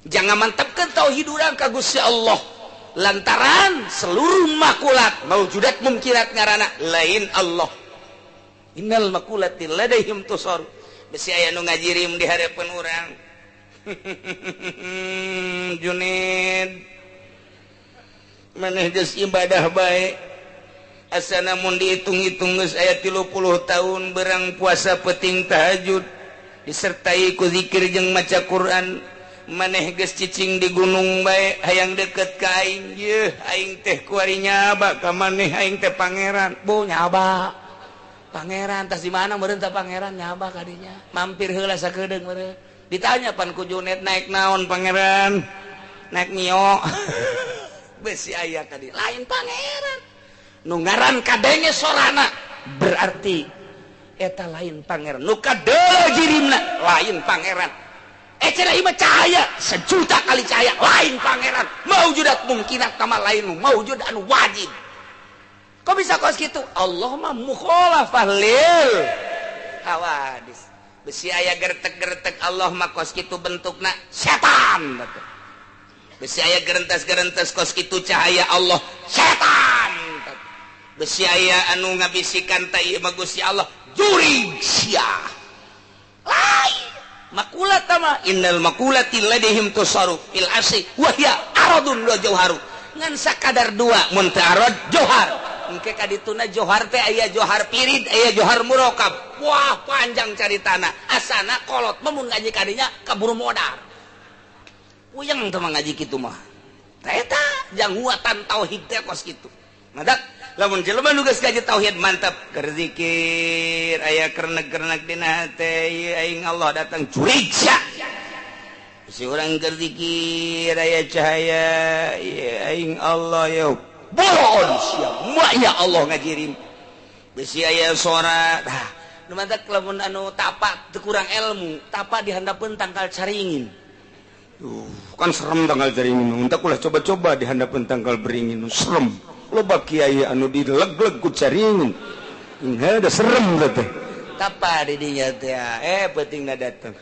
Jangan mantepkeun tauhid urang ka Gusti Allah. Lantaran seluruh makulat maujudat mungkirat ngarana lain Allah. Innal makulati ladaihim tusar. Besi aya nu ngajirim di hareupeun urang. Junid maneh geus ibadah bae asana mun dihitung-hitung geus aya 30 tahun berang puasa peuting tahajud disertai ku zikir jeung maca Quran. Maneh geus cicing di gunung bae hayang deket ka aing, yeuh aing teh kuari nyaba ka maneh, aing teh pangeran. Bu nyaba pangeran tas di mana meureun tah pangeran nyaba ka dinya. Mampir heula sakedeung meureun. Ditanya pan ku Junet naik naon pangeran? Naik mio. Besi aya ka dieu. Lain pangeran. Nu ngaran kadenge sorana berarti eta lain pangeran. Nu kadeuleu jirimna lain pangeran. Cenah ieu cahaya sejuta kali cahaya lain pangeran. Maujudat mungkinat kama lain maujud anu wajib. Kok bisa kos kitu? Allah mah mukhalafah lil hawadis. Besi aya gertek-gertek Allah mah kos kitu bentukna setan. Besi aya gerentes-gerentes kos kitu cahaya Allah setan. Besi aya anu ngabisikan ta ieu mah Gusti Allah jurig sia. Lain makulat mah innal makulati ladaihim tusaru fil asy wa hiya aradun wa jauharu. Ngan sakadar dua mun teu arad johar. Engke ka dituna johar teh aya johar pirid, aya johar murokab. Wah panjang caritana. Asana kolot mah mun ngaji kadinya kaburu modar. Puyeng teh mah ngaji kitu mah. Tah eta janguatan tauhid teh kos kitu. Madak lamun jelema nu geus ngaji tauhid mantap keur zikir aya kernek-kernek dina hate ieu aing Allah datang curig sia. Si urang keur zikir aya cahaya ieu aing Allah ya bolon sia moal ya Allah ngajirim. Besi aya sora tah nu mantak lamun anu tapa teu kurang ilmu tapa di handapeun tangkal caringin. Kan serem tangkal caringin untak ulah coba-coba di handapeun tangkal beringin serem. Loba kiai anu dileg-leg ku caringin. Inga da serem teh. Tapa di dinya teh peutingna datang.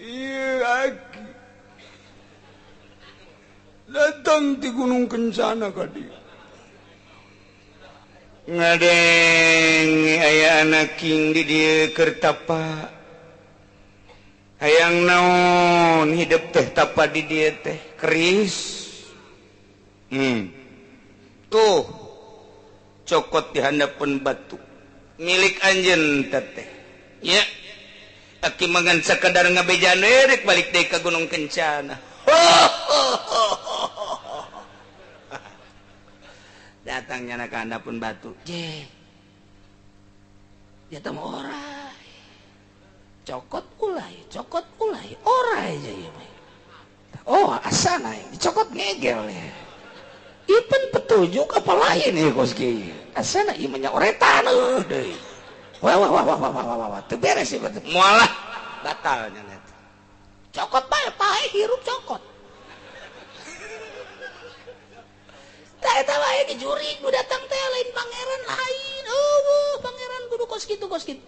Ieu aki datang di Gunung Kencana ka dieu. Ngadeng aya anak king di dieu keur tapa. Hayang naon hidup teh tapa di dieu teh keris. Tuh cokot di handapeun batu. Milik anjeun teteh. Ya. Aki mangan sakadar ngabejaan rek balik deui ka Gunung Kencana. Datangnya ka handapun batu. Je. Dia teh orai. Cokot ulai, orai aja ieu mah. Oh, asana dicokot ngegel ya. Ieu petunjuk apa lain ieu kos kieu. Asana ieu mah nyoretan eueuh deui. Wah wah wah wah wah wah wah teu beres ieu moal lah batal nya eta. Cokot bae pae hirup cokot. Tah eta wae ge jurig nu datang teh lain pangeran lain. Eueuh pangeran kudu kos kitu kos kitu.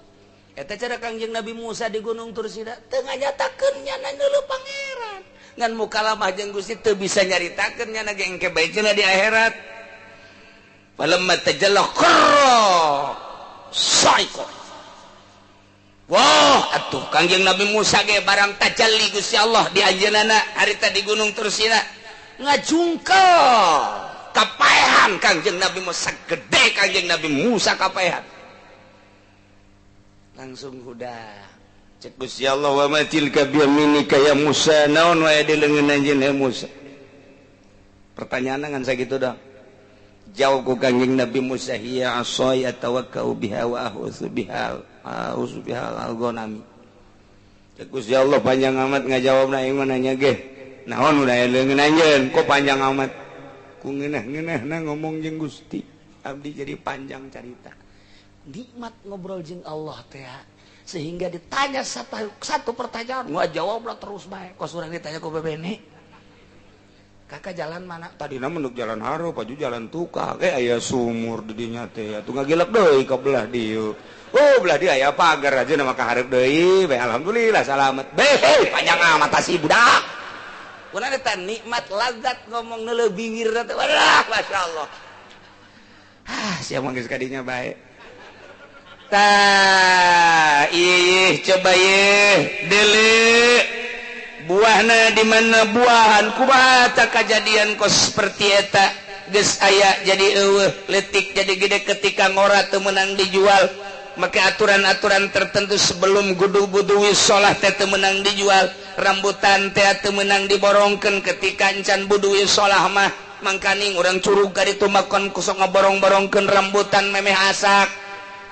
Eta cara Kangjeng Nabi Musa di Gunung Tursina teu nganyatakeun nyana neuleuh pangeran. Ngan mukalamah jeung Gusti teu bisa nyaritakeun nyana ge engke bae cenah di akhirat. Falamma tajalla kharra sa'iqa. Wah, atuh Kangjeng Nabi Musa ge barang tajalli Gusti Allah di anjeunna harita di Gunung Tursina ngajungkel kapaehan Kangjeng Nabi Musa gede Kangjeng Nabi Musa kapaehan. Langsung udah cek Gusti Allah wa ma tilka bi yaminika ya Musa, naon wae di leungeun anjeun he Musa. Pertanyaan ngan sakitu dah. Jawab ku Kangjeng Nabi Musa hiya asaya tawakkau biha wa ahusu biha al-ghanami. Cek Gusti Allah panjang amat ngajawabna aing mah nanya ge. Naon udah aya leungeun anjeun kok panjang amat. Ku ngeunah-ngeunahna ngomong jeung Gusti. Abdi jadi panjang carita. Nikmat ngobrol jeung Allah teh sehingga ditanya satu pertanyaan gua jawablah terus bae. Kos urang ditanya ku bebene, kakak jalan mana? Tadina menduk jalan haro paju jalan tukang aya sumur di dinya teh atuh ngagilep deui ka belah dieu. Oh belah dieu aya pagar aja nama ka hareup deui bae alhamdulillah salamet. Beh panjang amat si budak. Urang eta nikmat lazat ngomong neuleuh bingir teh wadah masyaallah. Ah sia mah geus ka dinya bae. Tah, ih coba ye dele buahna di mana buahan kumaha tah kajadian kos seperti eta geus aya jadi eueuh leutik jadi gede ketika ngora teu meunang dijual make aturan-aturan tertentu sebelum gudu-guduwi sholah teh teu meunang dijual rambutan teh teu meunang diborongkeun ketika encan buduwi sholah mah mangkaning urang curug ka ditu makon kusok ngaborong-borongkeun rambutan memeh asak.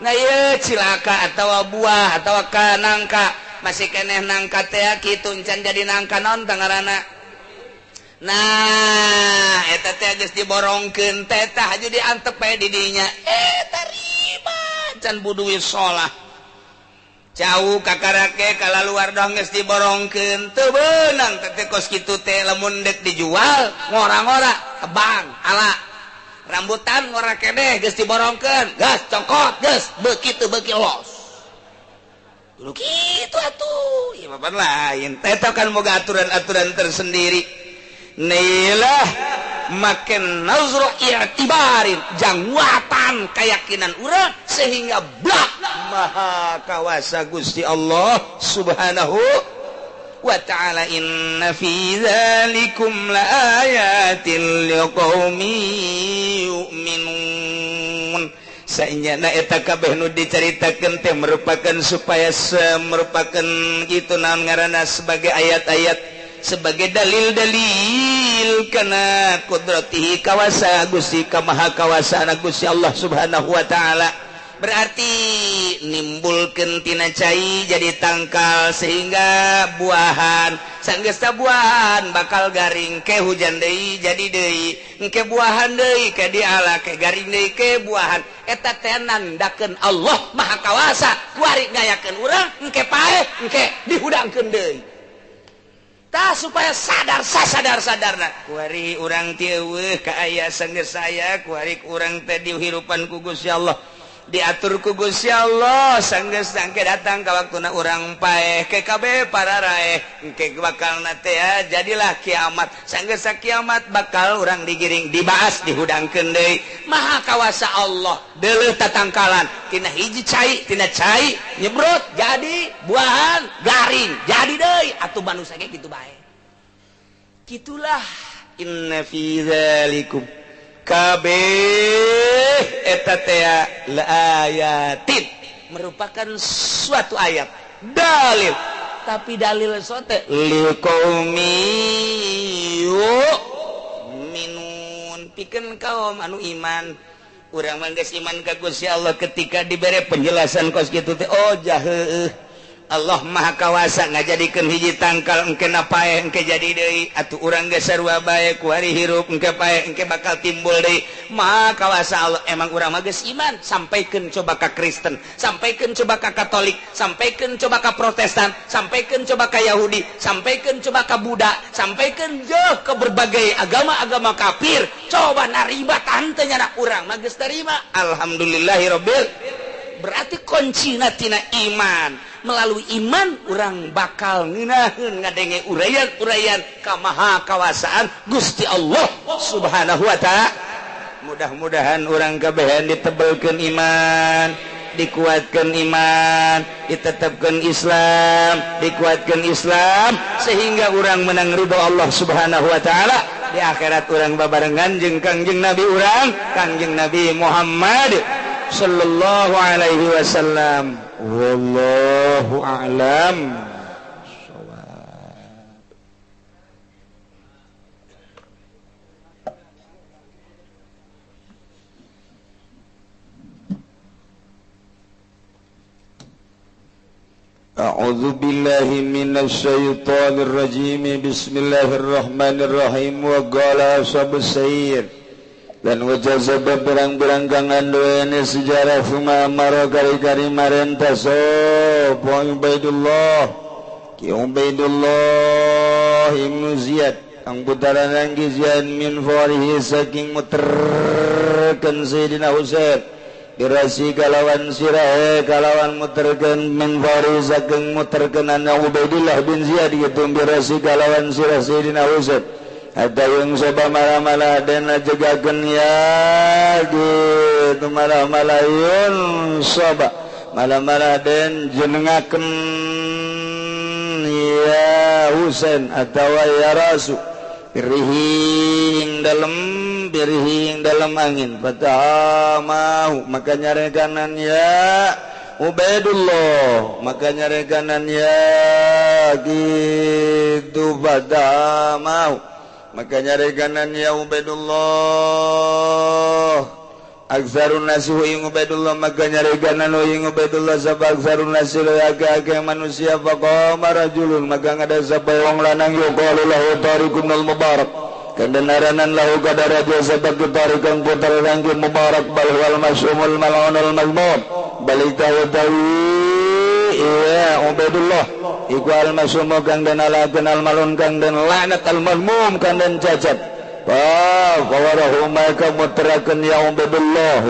Nah ieu cilaka atawa buah atawa ka nangka masih keneh nangka teh kitu encan jadi nangka naon tah ngaranna. Nah eta teh geus diborongkeun teh tah haju diantep bae di dinya eta riba can buduwi sholah. Jauh kakarake kalaluar dong geus diborongkeun teu beunang teh kos kitu teh lamun deuk dijual ngora-ngora tebang ala rambutan ngora keneh geus diborongkeun geus cokot geus beuki teu beuki los kudu kitu atuh ieu mah lain eta kan boga aturan-aturan tersendiri. Nailah makin nazru i'tibarin jangwatan keyakinan urang sehingga blak maha kawasa Gusti Allah Subhanahu wa ta'ala. Inna fi dzalikum laayatin liqaumin yu'minun. Saenyana eta kabeh nu dicaritakeun teh merupakan supaya merupakan kitu naon ngaranna sebagai ayat-ayat sebagai dalil-dalil kana kudratihi kawasa Gusti ka maha kawasana Gusti Allah Subhanahu wa ta'ala. Berarti nimbulkeun tina cai jadi tangkal sehingga buahan sanggeus buahan bakal garing ke hujan deui jadi deui engke buahan deui ke diala ke garing deui ke buahan eta teh nandakeun Allah Maha Kawasa kuari ngayakeun urang engke paeh engke dihudangkeun deui tah supaya sadar sasadar-sadarna kuari urang teh eueuh ka aya sanggeus aya kuari urang teh dihirupan ku Gusti Allah diatur ku Gusti Allah sanggeus sangke datang ka waktuna urang paeh ke kabeh para raeh engke bakalna teh jadilah kiamat sanggeus kiamat bakal urang digiring dibaas dihudangkeun deui maha kawasa Allah deuleuh tatangkalan tina hiji cai tina cai nyebrot jadi buahan garing jadi deui atuh manusia ge kitu bae kitulah inna fi dzalikum Kabeh eta teh la ayatin merupakan suatu ayat dalil, tapi dalil sote liqaumi yu'minun pikeun kaum anu iman. Urang mah geus iman ka Gusti Allah ketika dibere penjelasan kos kitu teh oh jaheuh Allah Maha Kawasa ngajadikeun hiji tangkal engke paeh engke jadi deui atuh urang geus sarua bae kuari hirup engke paeh engke bakal timbul deui. Maha Kawasa Allah emang urang mah geus iman. Sampaikeun coba ka Kristen, sampaikeun coba ka Katolik, sampaikeun coba ka Protestan, sampaikeun coba ka Yahudi, sampaikeun coba ka Buddha, sampaikeun jeuh ke berbagai agama-agama kafir. Coba narima tante nya urang mah geus tarima. Alhamdulillahirabbil. Berarti kuncina tina iman. Melalui iman orang bakal ngeunaheun ngadenge uraian-uraian kamaha kawasaan Gusti Allah Subhanahu wa ta'ala. Mudah-mudahan orang kabehan ditebelkeun iman, dikuatkeun iman, ditetapkeun Islam, dikuatkeun Islam sehingga orang menang ridho Allah Subhanahu wa ta'ala. Di akhirat orang babarengan jeung Kangjeng Nabi urang, Kangjeng Nabi Muhammad sallallahu alaihi wasallam. Wallahu a'lam. A'udzu billahi minasy syaithanir rajim. Bismillahirrahmanirrahim. Wa qala ashabus sayr. Dan wajah sebab berang-berang kang anduene sejarah fuma amara kari-kari marenta sapa Ubaidullah Ki Ubaidullah ibnu Ziyad kang putaran Ki Ziyad min farihi saking muterkeun Sayyidina Husain dirasi kalawan sirahe kalawan muterkeun min farihi saking muterkeun Ubaidullah bin Ziyad kitu dirasi kalawan sirah Sayyidina Husain. Ada yang soba malah-malah dan jegakeun ya gitu malah-malah yun soba malah-malah dan jenengakeun ya Husain atawa ya Rasul birihing dalam angin fatamahu maka nyarekanan ya Ubaidullah maka nyarekanan ya gitu fatamahu maka nyarekanan ya Ubaidullah aktsarun nasi ing Ubaidullah maka nyarekanan ing Ubaidullah sapa aktsarun nasi akeh manusia faqama rajulun maka ngada sapa wong lanang yuqalu lahu tariqun al mubarak kandanaranan lahu kadara sapa tariqan putar rangki mubarak bal wal masyumul mal'unul mazmum balik tahu iya Ubaidullah iku al-masyumu kang den alakeun al-malun kang den laknat al-mazmum kang den cacat. Wa warahu maka muterakeun ya Ubaidullah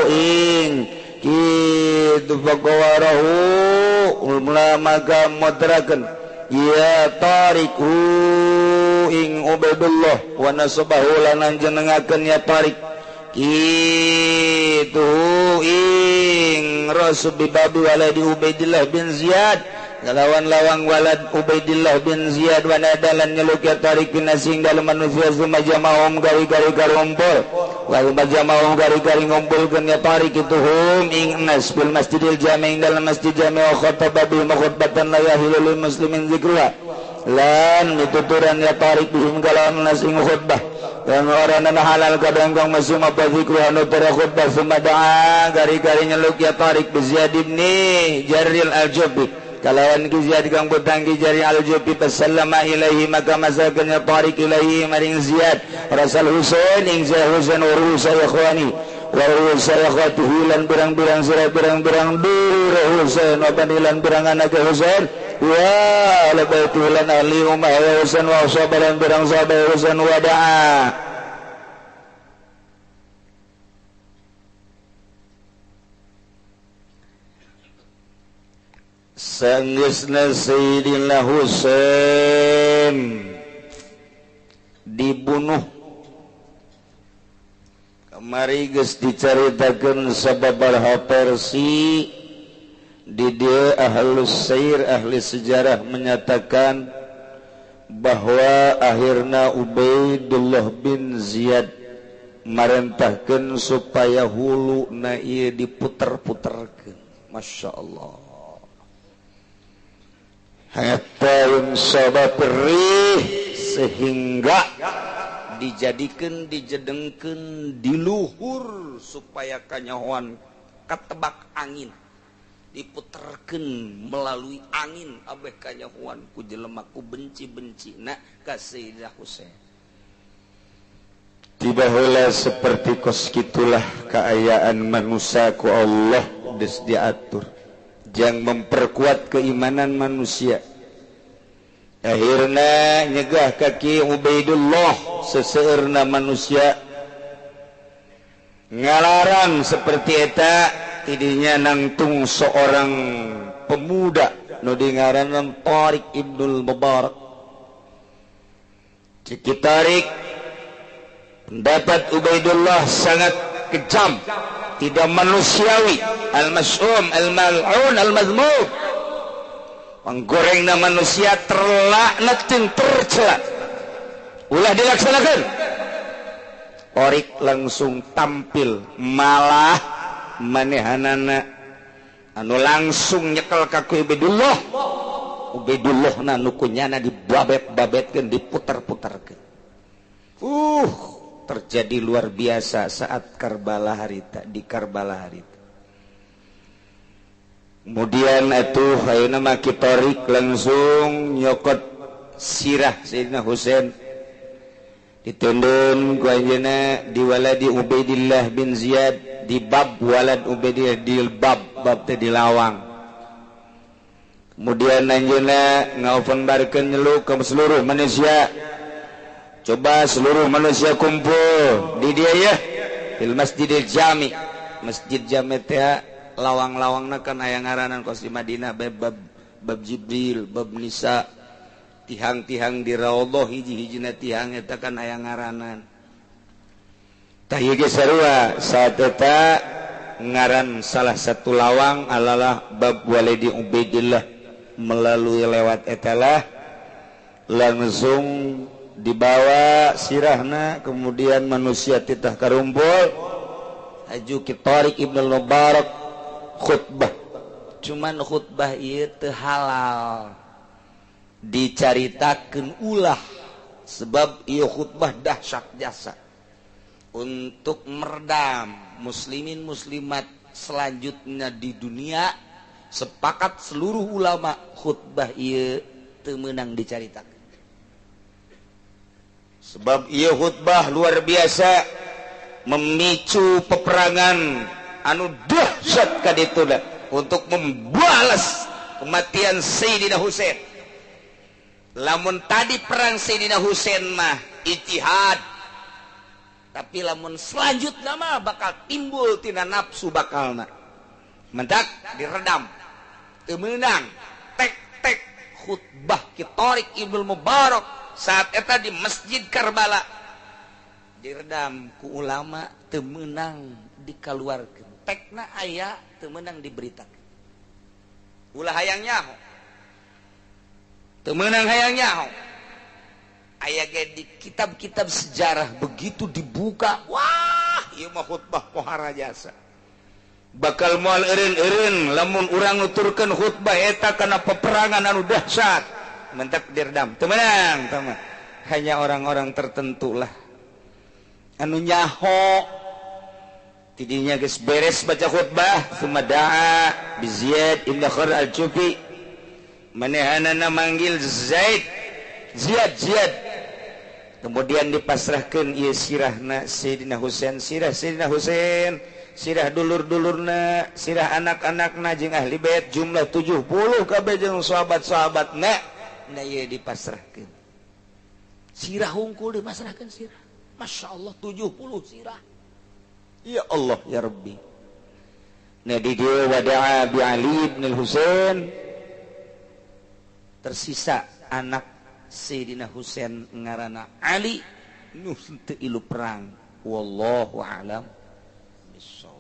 ing kitu faqawarahu maka muterakeun ya tariku ing Ubaidullah wa nasabahu lan jenengakeun ya Tariq kitu ing rasul bibabi waladi Ubaidillah bin Ziyad kalawan lawang walad Ubaidillah bin Ziyad wa nadalan nyeluk ya Tariq bin asing dalam manusia suma jama'um gari-gari karumpul wa jama'um gari-gari ngumpulkeun ya Tariq itu hum ing nas bil masjidil jami' dalam masjid jami' wa khataba bi khutbatan la yahilu lil muslimin zikruha lan mituturan ya Tariq bihim kalawan nas ing khutbah dan orang halal kadang kang masuk apa zikru anu khutbah suma da'a gari-gari nyeluk ya Tariq bi Ziyad ibn Jaril al-Jubi kalawan ki Ziyad kang putang ki Jaril al-Jubi fasallama ilaihi maka masakeun ya Tariq ilaihi maring Ziyad Rasul Husain ing Ziyad Husain urusa ikhwani wa urusa ikhwatihi lan birang-birang sira birang-birang dulur Husain wa banilan birang anak Husain wa ala baiti lan ahli umma Husain wa sahabat birang sahabat Husain wa da'a sanggeusna Sayyidina Husain dibunuh kamari geus dicaritakeun sababaraha versi di dieu ahlus sair ahli sejarah menyatakan bahwa akhirna Ubaidullah bin Ziyad Marentahkeun supaya hulu na ieu diputer-puterkeun. Masya Allah. Hatta yunsaba perih sehingga dijadikan dijedengkeun di luhur supaya kanyahoan katebak angin, diputerkeun melalui angin abeh kanyahoan ku jelema ku benci-benci na ka Sayyidina Husain. Tiba heula seperti kos kitulah kaayaan manusia ku Allah geus diatur jang memperkuat keimanan manusia. Akhirna nyegah kaki Ubaidullah seseueurna manusia ngalarang seperti eta tidinya nangtung seorang pemuda nu dingaranan Tariq Ibnul Mubarak. Cik Tariq, pendapat Ubaidullah sangat kejam, tidak manusiawi, al-mas'um, al-mal'un, al-mazmum. Menggorengna manusia terlaknat jeung tercela. Ulah dilaksanakan. Tariq langsung tampil malah manehanana anu langsung nyekel ka ku Ubaidullah. Ubaidullah na nu kunyana dibabet-babetkeun, diputer-puterkeun. Terjadi luar biasa saat Karbala harita, di Karbala harita. Kemudian atuh ayeuna mah Ki Tariq langsung nyokot sirah Sayyidina Husain ditundun ku anjeunna di waladi Ubaidillah bin Ziyad, di bab walad Ubaidillah, di bab bab teh di lawang. Kemudian anjeunna ngaopenbarkeun nyeluk ke seluruh manusia. Coba seluruh manusia kumpul di dia ya, fil Masjidil Jami. Masjid Jami teh lawang-lawangna kan aya ngaranan kos di Madinah bab bab Jibril, bab Nisa, tihang-tihang di Raudhah hiji-hijina tihang eta kan aya ngaranan. Tah ieu ge sarua saat eta ngaran salah satu lawang alalah bab Walidi Ubaidillah, melalui lewat etalah langsung dibawa sirahna. Kemudian manusia titah karumpul aju Ki Tariq Ibn Mubarak khutbah. Cuman khutbah ieu teu halal dicaritakeun ulah, sebab ieu khutbah dahsyat jasa untuk meredam muslimin muslimat selanjutnya di dunia. Sepakat seluruh ulama khutbah ieu teu meunang dicaritakeun, sebab ieu khutbah luar biasa memicu peperangan anu dahsyat kaditu untuk membalas kematian Sayyidina Husain. Lamun tadi perang Sayyidina Husain mah ijtihad, tapi lamun selanjutnya mah bakal timbul tina nafsu bakalna mendak diredam teu meunang. Tek-tek khutbah Ki Tariq Ibnul Mubarak saat eta di Masjid Karbala diredam ku ulama, teu meunang dikaluarkeun. Tekna aya teu meunang diberitakeun. Ulah hayang nyaho, teu meunang hayang nyaho. Aya ge di kitab-kitab sejarah begitu dibuka, wah ieu mah khutbah pohara jasa. Bakal moal eureun-eureun lamun urang nuturkeun khutbah eta kana peperangan anu dahsyat. Mentak diredam, teu meunang tah mah. Hanya orang-orang tertentu lah anu nyaho. Tidinya geus beres baca khutbah, summa da'a bi Ziyad ibn Khar al-Jufi. Manehanana manggil Zaid, Ziyad, Ziyad. Kemudian dipasrahkeun ieu sirahna Sayyidina Husain, sirah Sayyidina Husain, sirah dulur-dulurna, sirah anak-anakna jeung ahli bait jumlah 70 kabeh jeung sahabat-sahabatna. Nah ieu dipasrahkeun. Sirah hungkul dipasrahkeun sirah. Masya Allah 70 sirah. Ya Allah ya Rabbi. Nah di dia wada'a bi Ali bin Husain. Tersisa anak Sayyidina Husain ngaranna Ali nu teu ilu perang. Wallahu a'lam bissawab.